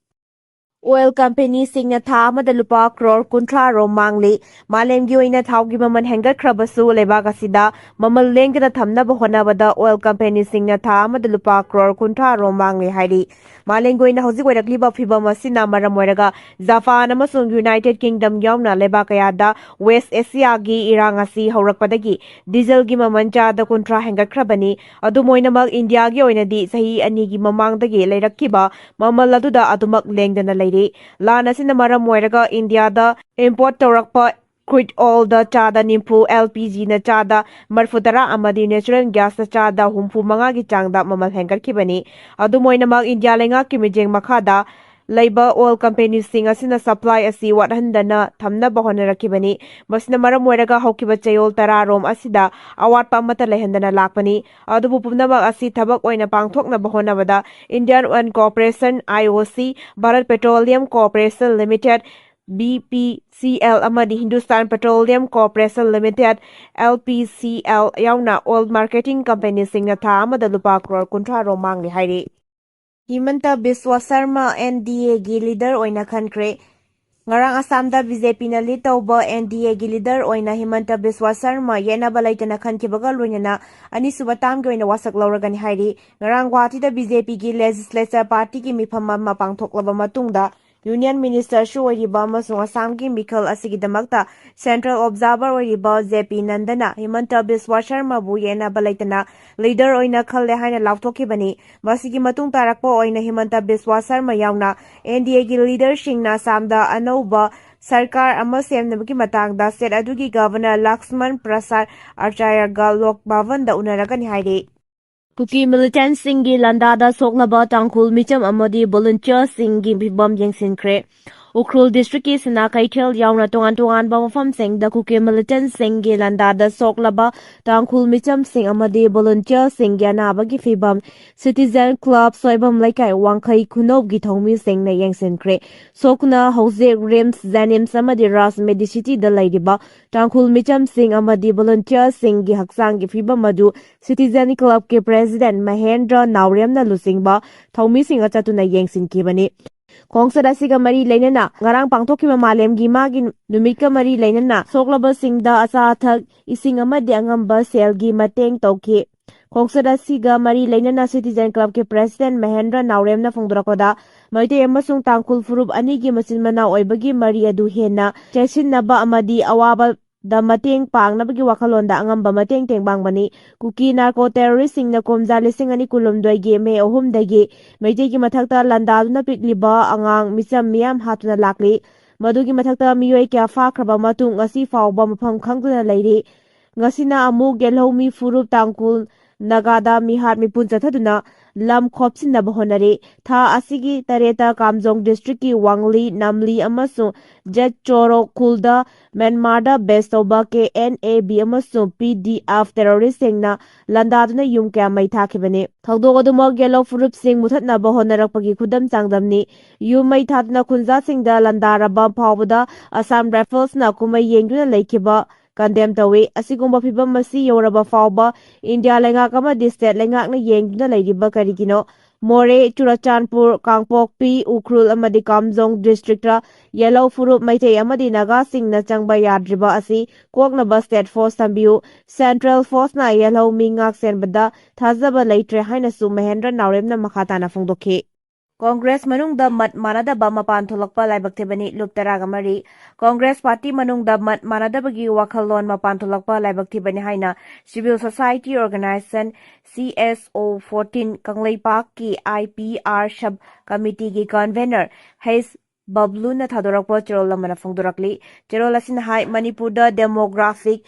ꯑꯣꯏꯜ ꯀꯝꯄꯦꯅꯤꯁꯤꯡꯅ ꯊꯥ ꯑꯃꯗ ꯂꯨꯄꯥ ꯀ꯭ꯔꯣꯔ ꯀꯨꯟꯊ꯭ꯔꯥ ꯔꯣꯝ ꯃꯥꯡꯂꯤ꯫ ꯃꯥꯂꯦꯝꯒꯤ ꯑꯣꯏꯅ ꯊꯥꯎꯒꯤ ꯃꯃꯜ ꯍꯦꯟꯒꯠꯈ꯭ꯔꯕꯁꯨ, ꯂꯩꯕꯥꯛ ꯑꯁꯤꯗ ꯃꯃꯜ ꯂꯦꯡꯗꯅ ꯊꯝꯅꯕ ꯍꯣꯠꯅꯕꯗ ꯑꯣꯏꯜ ꯀꯝꯄꯦꯅꯤꯁꯤꯡꯅ ꯊꯥ ꯑꯃꯗ ꯂꯨꯄꯥ ꯀ꯭ꯔꯣꯔ ꯀꯨꯟꯊ꯭ꯔꯥ ꯔꯣꯝ ꯃꯥꯡꯂꯤ ꯍꯥꯏꯔꯤ꯫ ꯃꯥꯂꯦꯝꯒꯤ ꯑꯣꯏꯅ ꯍꯧꯖꯤꯛ ꯑꯣꯏꯔꯛꯂꯤꯕ ꯐꯤꯕꯝ ꯑꯁꯤꯅ ꯃꯔꯝ ꯑꯣꯏꯔꯒ, ꯖꯄꯥꯟ ꯑꯃꯁꯨꯡ ꯌꯨꯅꯥꯏꯇꯦꯗ ꯀꯤꯡꯗꯝ ꯌꯥꯎꯅ ꯂꯩꯕꯥꯛ ꯀꯌꯥꯗ ꯋꯦꯁ ꯑꯦꯁꯤꯌꯥꯒꯤ ꯏꯔꯥꯡ ꯑꯁꯤ ꯍꯧꯔꯛꯄꯗꯒꯤ ꯗꯤꯖꯜꯒꯤ ꯃꯃꯜ ꯆꯥꯗ ꯀꯨꯟꯊ꯭ꯔꯥ ꯍꯦꯟꯒꯠꯈ꯭ꯔꯕꯅꯤ꯫ ꯑꯗꯨꯝ ꯑꯣꯏꯅꯃꯛ, ꯏꯟꯗꯤꯌꯥꯒꯤ ꯑꯣꯏꯅꯗꯤ ꯆꯍꯤ ꯑꯅꯤꯒꯤ ꯃꯃꯥꯡꯗꯒꯤ ꯂꯩꯔꯛꯈꯤꯕ ꯃꯃꯜ ꯑꯗꯨꯗ ꯑꯗꯨꯃꯛ ꯂꯦꯡꯗꯅ ꯂꯩꯔꯤ꯫ ꯂꯥꯟ ꯑꯁꯤꯅ ꯃꯔꯝ ꯑꯣꯏꯔꯒ ꯏꯟꯗꯤꯌꯥꯗ ꯏꯝꯄꯣꯔꯠ ꯇꯧꯔꯛꯄ ꯀ꯭ꯔꯨꯗ ꯑꯣꯏꯜꯗ ꯆꯥꯗ ꯅꯤꯐꯨ, ꯑꯦꯜ ꯄꯤ ꯖꯤꯅ ꯆꯥꯗ ꯃꯔꯐꯨ ꯇꯔꯥ ꯑꯃꯗꯤ ꯅꯦꯆꯔꯦꯜ ꯒ꯭ꯌꯥꯁꯇ ꯆꯥꯗ ꯍꯨꯝꯐꯨ ꯃꯉꯥꯒꯤ ꯆꯥꯡꯗ ꯃꯃꯜ ꯍꯦꯟꯒꯠꯈꯤꯕꯅꯤ꯫ ꯑꯗꯨꯝ ꯑꯣꯏꯅꯃꯛ, ꯏꯟꯗꯤꯌꯥ ꯂꯩꯉꯥꯛꯀꯤ ꯃꯤꯠꯌꯦꯡ ꯃꯈꯥꯗ ꯂꯩꯕ ꯑꯣꯏꯜ ꯀꯝꯄꯦꯅꯤꯁꯤꯡ ꯑꯁꯤꯅ ꯁꯄ꯭ꯂꯥꯏ ꯑꯁꯤ ꯋꯥꯠꯍꯟꯗꯅ ꯊꯝꯅꯕ ꯍꯣꯠꯅꯔꯛꯈꯤꯕꯅꯤ꯫ ꯃꯁꯤꯅ ꯃꯔꯝ ꯑꯣꯏꯔꯒ ꯍꯧꯈꯤꯕ ꯆꯌꯣꯜ ꯇꯔꯥ ꯔꯣꯝ ꯑꯁꯤꯗ ꯑꯋꯥꯠꯄ ꯑꯃꯠꯇ ꯂꯩꯍꯟꯗꯅ ꯂꯥꯛꯄꯅꯤ꯫ ꯑꯗꯨꯕꯨ ꯄꯨꯝꯅꯃꯛ ꯑꯁꯤ ꯊꯕꯛ ꯑꯣꯏꯅ ꯄꯥꯡꯊꯣꯛꯅꯕ ꯍꯣꯠꯅꯕꯗ Indian Oil Corporation, I O C, Bharat Petroleum Corporation Limited, B P C L, ꯑꯃꯗꯤ Hindustan Petroleum Corporation Limited, L P C L, ꯌꯥꯎꯅ ꯑꯣꯏꯜ ꯃꯥꯔꯀꯦꯇꯤꯡ ꯀꯝꯄꯦꯅꯤꯁꯤꯡꯅ ꯊꯥ ꯑꯃꯗ ꯂꯨꯄꯥ ꯀ꯭ꯔꯣꯔ ꯀꯨꯟꯊ꯭ꯔꯥ ꯔꯣꯝ ꯃꯥꯡꯂꯤ ꯍꯥꯏꯔꯤ꯫ ꯍꯤꯃꯟꯇ Visva Sharma N D A ꯒꯤ ꯂꯤꯗꯔ ꯑꯣꯏꯅ ꯈꯟꯈ꯭ꯔꯦ꯫ ꯉꯔꯥꯡ ꯑꯁꯥꯝꯗ B J P ꯅ ꯂꯤꯗ ꯇꯧꯕ N D A ꯒꯤ ꯂꯤꯗꯔ ꯑꯣꯏꯅ ꯍꯤꯃꯟꯇ ꯕꯤꯁ꯭ꯋ ꯁꯔꯃ ꯌꯦꯠꯅꯕ ꯂꯩꯇꯅ ꯈꯟꯈꯤꯕꯒ ꯂꯣꯏꯅꯅ ꯑꯅꯤꯁꯨꯕ ꯇꯥꯝꯒꯤ ꯑꯣꯏꯅ ꯋꯥꯁꯛ ꯂꯧꯔꯒꯅꯤ ꯍꯥꯏꯔꯤ꯫ ꯉꯔꯥꯡ ꯒꯨꯋꯥꯍꯥꯇꯤꯗ B J P ꯒꯤ ꯂꯦꯖꯤꯁꯂꯦꯆꯔ ꯄꯥꯔꯇꯤꯒꯤ ꯃꯤꯐꯝ ꯑꯃ ꯄꯥꯡꯊꯣꯛꯂꯕ ꯃꯇꯨꯡꯗ, ꯌꯨꯅꯤꯌꯟ ꯃꯤꯅꯤꯁꯇꯔꯁꯨ ꯑꯣꯏꯔꯤꯕ ꯑꯃꯁꯨꯡ ꯑꯁꯥꯝꯒꯤ ꯃꯤꯈꯜ ꯑꯁꯤꯒꯤꯗꯃꯛꯇ ꯁꯦꯟꯇ꯭ꯔꯦꯜ ꯑꯣꯕꯖꯥꯔꯚꯔ ꯑꯣꯏꯔꯤꯕ J P ꯅꯟꯗꯅ ꯍꯤꯃꯟꯇ ꯕꯤꯁ꯭ꯋ ꯁꯔꯃꯕꯨ ꯌꯦꯠꯅꯕ ꯂꯩꯇꯅ ꯂꯤꯗꯔ ꯑꯣꯏꯅ ꯈꯜꯂꯦ ꯍꯥꯏꯅ ꯂꯥꯎꯊꯣꯛꯈꯤꯕꯅꯤ꯫ ꯃꯁꯤꯒꯤ ꯃꯇꯨꯡ ꯇꯥꯔꯛꯄ ꯑꯣꯏꯅ ꯍꯤꯃꯟꯇ ꯕꯤꯁ꯭ꯋ ꯁꯔꯃ ꯌꯥꯎꯅ N D A ꯒꯤ ꯂꯤꯗꯔꯁꯤꯡꯅ ꯑꯁꯥꯝꯗ ꯑꯅꯧꯕ ꯁꯔꯀꯥꯔ ꯑꯃ ꯁꯦꯝꯅꯕꯒꯤ ꯃꯇꯥꯡꯗ ꯁ꯭ꯇꯦꯠ ꯑꯗꯨꯒꯤ ꯒꯚꯔꯅꯔ ꯂꯛꯁꯃꯟ ꯄ꯭ꯔꯁꯥꯗ ꯑꯆꯥꯔꯌꯒ ꯂꯣꯛ ꯚꯕꯟꯗ ꯎꯅꯔꯒꯅꯤ ꯍꯥꯏꯔꯤ꯫ ꯀꯨꯀꯤ ꯃꯤꯂꯤꯇꯦꯟꯠꯁꯤꯡꯒꯤ ꯂꯥꯟꯗꯥꯗ ꯁꯣꯛꯂꯕ ꯇꯥꯡꯈꯨꯜ ꯃꯤꯆꯝ ꯑꯃꯗꯤ ꯚꯣꯂꯨꯟꯇꯤꯌꯔꯁꯤꯡꯒꯤ ꯐꯤꯚꯝ ꯌꯦꯡꯁꯤꯟꯈ꯭ꯔꯦ꯫ ꯎꯈ꯭ꯔꯨꯜ ꯗꯤꯁꯇ꯭ꯔꯤꯛꯀꯤ ꯁꯤꯅꯥ ꯀꯩꯊꯦꯜ ꯌꯥꯎꯅ ꯇꯣꯉꯥꯟ ꯇꯣꯉꯥꯟꯕ ꯃꯐꯝꯁꯤꯡꯗ ꯀꯨꯀꯤ ꯃꯤꯂꯤꯇꯦꯟꯠꯁꯤꯡꯒꯤ ꯂꯥꯟꯗꯥꯗ ꯁꯣꯛꯂꯕ ꯇꯥꯡꯈꯨꯜ ꯃꯤꯆꯝꯁꯤꯡ ꯑꯃꯗꯤ ꯚꯣꯂꯨꯟꯇꯤꯌꯔꯁꯤꯡꯒꯤ ꯑꯅꯥꯕꯒꯤ ꯐꯤꯚꯝ ꯁꯤꯇꯤꯖꯦꯟ ꯀ꯭ꯂꯕ ꯁꯣꯏꯕꯝ ꯂꯩꯀꯥꯏ ꯋꯥꯡꯈꯩ ꯈꯨꯅꯧꯒꯤ ꯊꯧꯃꯤꯁꯤꯡꯅ ꯌꯦꯡꯁꯤꯟꯈ꯭ꯔꯦ꯫ ꯁꯣꯛꯅ ꯍꯧꯖꯤꯛ ꯔꯤꯝꯁ, ꯖꯦꯅꯤꯝꯁ ꯑꯃꯗꯤ ꯔꯥꯖ ꯃꯦꯗꯤꯁꯤꯇꯤꯗ ꯂꯩꯔꯤꯕ ꯇꯥꯡꯈꯨꯜ ꯃꯤꯆꯝꯁꯤꯡ ꯑꯃꯗꯤ ꯚꯣꯂꯨꯟꯇꯤꯌꯔꯁꯤꯡꯒꯤ ꯍꯛꯆꯥꯡꯒꯤ ꯐꯤꯚꯝ ꯑꯗꯨ ꯁꯤꯇꯤꯖꯦꯟ ꯀ꯭ꯂꯕꯀꯤ ꯄ꯭ꯔꯦꯁꯤꯗꯦꯟꯠ ꯃꯍꯦꯟꯗ꯭ꯔ ꯅꯥꯎꯔꯦꯝꯅ ꯂꯨꯆꯤꯡꯕ ꯊꯧꯃꯤꯁꯤꯡꯒ ꯆꯠꯇꯨꯅ ꯌꯦꯡꯁꯤꯟꯈꯤꯕꯅꯤ꯫ ꯈꯣꯡꯆꯠ ꯑꯁꯤꯒ ꯃꯔꯤ ꯂꯩꯅꯅ ꯉꯔꯥꯡ ꯄꯥꯡꯊꯣꯛꯈꯤꯕ ꯃꯥꯂꯦꯝꯒꯤ ꯏꯃꯥꯒꯤ ꯅꯨꯃꯤꯠꯀ ꯃꯔꯤ ꯂꯩꯅꯅ ꯁꯣꯛꯂꯕꯁꯤꯡꯗ ꯑꯆꯥ ꯑꯊꯛ, ꯏꯁꯤꯡ ꯑꯃꯗꯤ ꯑꯉꯝꯕ ꯁꯦꯜꯒꯤ ꯃꯇꯦꯡ ꯇꯧꯈꯤ꯫ ꯈꯣꯡꯆꯠ ꯑꯁꯤꯒ ꯃꯔꯤ ꯂꯩꯅꯅ Citizen Clubꯀꯤ President ꯃꯍꯦꯟꯗ꯭ꯔ ꯅꯥꯎꯔꯦꯝꯅ ꯐꯣꯡꯗꯣꯔꯛꯄꯗ, ꯃꯩꯇꯩ ꯑꯃꯁꯨꯡ ꯇꯥꯡꯈꯨꯜ ꯐꯨꯔꯨꯞ ꯑꯅꯤꯒꯤ ꯃꯆꯤꯟ ꯃꯅꯥꯎ ꯑꯣꯏꯕꯒꯤ ꯃꯔꯤ ꯑꯗꯨ ꯍꯦꯟꯅ ꯆꯦꯠꯁꯤꯟꯅꯕ ꯑꯃꯗꯤ ꯑꯋꯥꯕꯗ ꯃꯇꯦꯡ ꯄꯥꯡꯅꯕꯒꯤ ꯋꯥꯈꯜꯂꯣꯟꯗ ꯑꯉꯝꯕ ꯃꯇꯦꯡ ꯇꯦꯡꯕꯥꯡꯕꯅꯤ꯫ ꯀꯨꯀꯤ narco terroristꯁꯤꯡꯅ ꯀꯨꯝꯖꯥ ꯂꯤꯁꯤꯡ ꯑꯅꯤ ꯀꯨꯟꯍꯨꯝꯗꯣꯏꯒꯤ May ꯑꯍꯨꯝꯗꯒꯤ ꯃꯩꯇꯩꯒꯤ ꯃꯊꯛꯇ ꯂꯥꯟꯗꯥꯗꯨꯅ ꯄꯤꯛꯂꯤꯕ ꯑꯉꯥꯡ ꯃꯤꯆꯝ ꯃꯤꯌꯥꯝ ꯍꯥꯠꯇꯨꯅ ꯂꯥꯛꯂꯤ꯫ ꯃꯗꯨꯒꯤ ꯃꯊꯛꯇ ꯃꯤꯑꯣꯏ ꯀꯌꯥ ꯐꯥꯈ꯭ꯔꯕ ꯃꯇꯨꯡ ꯉꯁꯤ ꯐꯥꯎꯕ ꯃꯐꯝ ꯈꯪꯗꯅ ꯂꯩꯔꯤ꯫ ꯉꯁꯤꯅ ꯑꯃꯨꯛ ꯌꯦꯜꯍꯧꯃꯤ ꯐꯨꯔꯨꯞ ꯇꯥꯡꯈꯨꯜ ꯅꯥꯒꯥꯗ ꯃꯤꯍꯥꯠ ꯃꯤꯄꯨꯟ ꯆꯠꯊꯗꯨꯅ ꯂꯝ ꯈꯣꯞꯆꯤꯟꯅꯕ ꯍꯣꯠꯅꯔꯤ꯫ ꯊꯥ ꯑꯁꯤꯒꯤ ꯇꯔꯦꯠꯇ ꯀꯥꯝꯖꯣꯡ districtꯀꯤ ꯋꯥꯡꯂꯤ, ꯅꯝꯂꯤ ꯑꯃꯁꯨꯡ ꯖꯦꯠ ꯆꯣꯔꯣ ꯈꯨꯜꯗ ꯃ꯭ꯌꯥꯟꯃꯥꯔꯗ base ꯇꯧꯕ K N A B ꯑꯃꯁꯨꯡ P D F terroristꯁꯤꯡꯅ ꯂꯥꯟꯗꯥꯗꯨꯅ ꯌꯨꯝ ꯀꯌꯥ ꯃꯩ ꯊꯥꯈꯤꯕꯅꯤ꯫ ꯊꯧꯗꯣꯛ ꯑꯗꯨꯃꯛ ꯌꯦꯜꯍꯧ ꯐꯨꯔꯨꯞꯁꯤꯡ ꯃꯨꯊꯠꯅꯕ ꯍꯣꯠꯅꯔꯛꯄꯒꯤ ꯈꯨꯗꯝ ꯆꯥꯡꯗꯝꯅꯤ꯫ ꯌꯨꯝ ꯃꯩ ꯊꯥꯗꯨꯅ ꯈꯨꯟꯖꯥꯁꯤꯡꯗ ꯂꯥꯟꯗꯥꯔꯕ ꯐꯥꯎꯕꯗ Assam Riflesꯅ ꯀꯨꯝꯍꯩ ꯌꯦꯡꯗꯨꯅ ꯂꯩꯈꯤꯕ condemn ꯇꯧꯏ꯫ ꯑꯁꯤꯒꯨꯝꯕ ꯐꯤꯚꯝ ꯑꯁꯤ ꯌꯧꯔꯕ ꯐꯥꯎꯕ ꯏꯟꯗꯤꯌꯥ ꯂꯩꯉꯥꯛ ꯑꯃꯗꯤ state ꯂꯩꯉꯥꯛꯅ ꯌꯦꯡꯗꯨꯅ ꯂꯩꯔꯤꯕ ꯀꯔꯤꯒꯤꯅꯣ? ꯃꯣꯔꯦ, ꯆꯨꯔꯆꯥꯟꯄꯨꯔ, ꯀꯥꯡꯄꯣꯛꯄꯤ, ꯎꯈ꯭ꯔꯨꯜ ꯑꯃꯗꯤ ꯀꯥꯝꯖꯣꯡ districtꯇ ꯌꯦꯜꯍꯧ ꯐꯨꯔꯨꯞ ꯃꯩꯇꯩ ꯑꯃꯗꯤ ꯅꯥꯒꯥꯁꯤꯡꯅ ꯆꯪꯕ ꯌꯥꯗ꯭ꯔꯤꯕ ꯑꯁꯤ ꯀꯣꯛꯅꯕ state force ꯊꯝꯕꯤꯌꯨ꯫ Central forceꯅ ꯌꯦꯜꯍꯧ ꯃꯤ ꯉꯥꯛ ꯁꯦꯟꯕꯗ ꯊꯥꯖꯕ ꯂꯩꯇ꯭ꯔꯦ ꯍꯥꯏꯅꯁꯨ ꯃꯍꯦꯟꯗ꯭ꯔ ꯅꯥꯎꯔꯦꯝꯅ ꯃꯈꯥ ꯇꯥꯅ ꯐꯣꯡꯗꯣꯛꯈꯤ꯫ ꯀꯣꯡꯒ꯭ꯔꯦꯁ ꯃꯅꯨꯡꯗ ꯃꯠ ꯃꯥꯟꯅꯗꯕ ꯃꯄꯥꯟ ꯊꯣꯛꯂꯛꯄ ꯂꯥꯏꯕꯛ ꯊꯤꯕꯅꯤ꯫ ꯂꯨꯞ ꯇꯔꯥꯒ ꯃꯔꯤ꯫ ꯀꯣꯡꯒ꯭ꯔꯦꯁ ꯄꯥꯔꯇꯤ ꯃꯅꯨꯡꯗ ꯃꯠ ꯃꯥꯟꯅꯗꯕꯒꯤ ꯋꯥꯈꯜꯂꯣꯟ ꯃꯄꯥꯟ ꯊꯣꯛꯂꯛꯄ ꯂꯥꯏꯕꯛ ꯊꯤꯕꯅꯤ ꯍꯥꯏꯅ Civil Society Organisation, C S O fourteen, ꯀꯪꯂꯩꯄꯥꯛꯀꯤ I P R sub committeeꯒꯤ convener H ꯕꯕ꯭ꯂꯨꯅ ꯊꯥꯗꯣꯔꯛꯄ ꯆꯦꯔꯣꯜ ꯑꯃꯅ ꯐꯣꯡꯗꯣꯔꯛꯂꯤ꯫ ꯆꯦꯔꯣꯜ ꯑꯁꯤꯅ ꯍꯥꯏ, ꯃꯅꯤꯄꯨꯔꯗ demographic